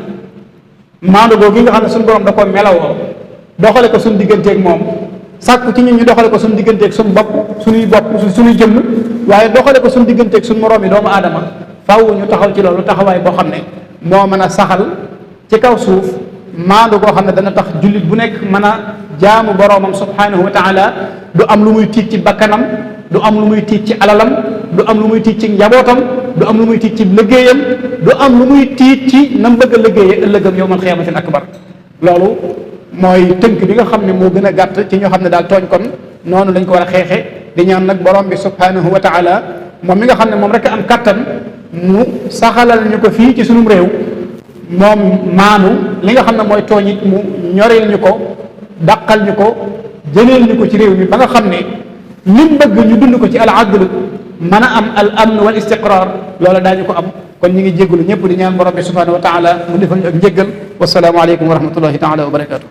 maandu googu gi nga xam ne suñu borom da ko melawoo doxale ko suñu digganteeg moom, sàkku ci ñun ñu doxale ko suñu digganteeg suñu bopp suñuy jëmm, waaye doxale ko suñu digganteeg suñu moroom yi doomu aadama. faaw ñu taxaw ci loolu taxawaay boo xam ne moo mën a saxal ci kaw suuf maandu goo xam ne dana tax jullit bu nekk mën a jaamu boroomam subhanahu wa taala, du am lu muy tiit ci bakkanam, du am lu muy tiit ci alalam, du am lu muy tiit ci njabootam, du am lu muy tiit ci liggéeyam, du am lu muy tiit ci nam bëgg a liggéeyee ëllëgam yawmal xiyaamatil akbar. loolu mooy tënk bi nga xam ne moo gën a gàtt ci ñoo xam ne daal tooñ kon noonu lañ ko war a xeexe. di ñaan nag borom bi subhanahu wa taala moom mi nga xam ne moom rek am kattan mu saxalal ñu ko fii ci sunum réew, moom maanu li nga xam ne mooy tooñ it mu ñoreel ñu ko, dàqal ñu ko, jëleel ñu ko ci réew mi ba nga xam ne lim bëgg ñu dund ko ci al adl mën a am al amn wal istiqrar loola daañu ko am. kon ñu ngi jéggalu ñëpp di ñaan borom bi subhanahu wa taala mu defal ñu ak njéggal. wasalaamu aleykum wa rahmatullahi taala wa barakatuh.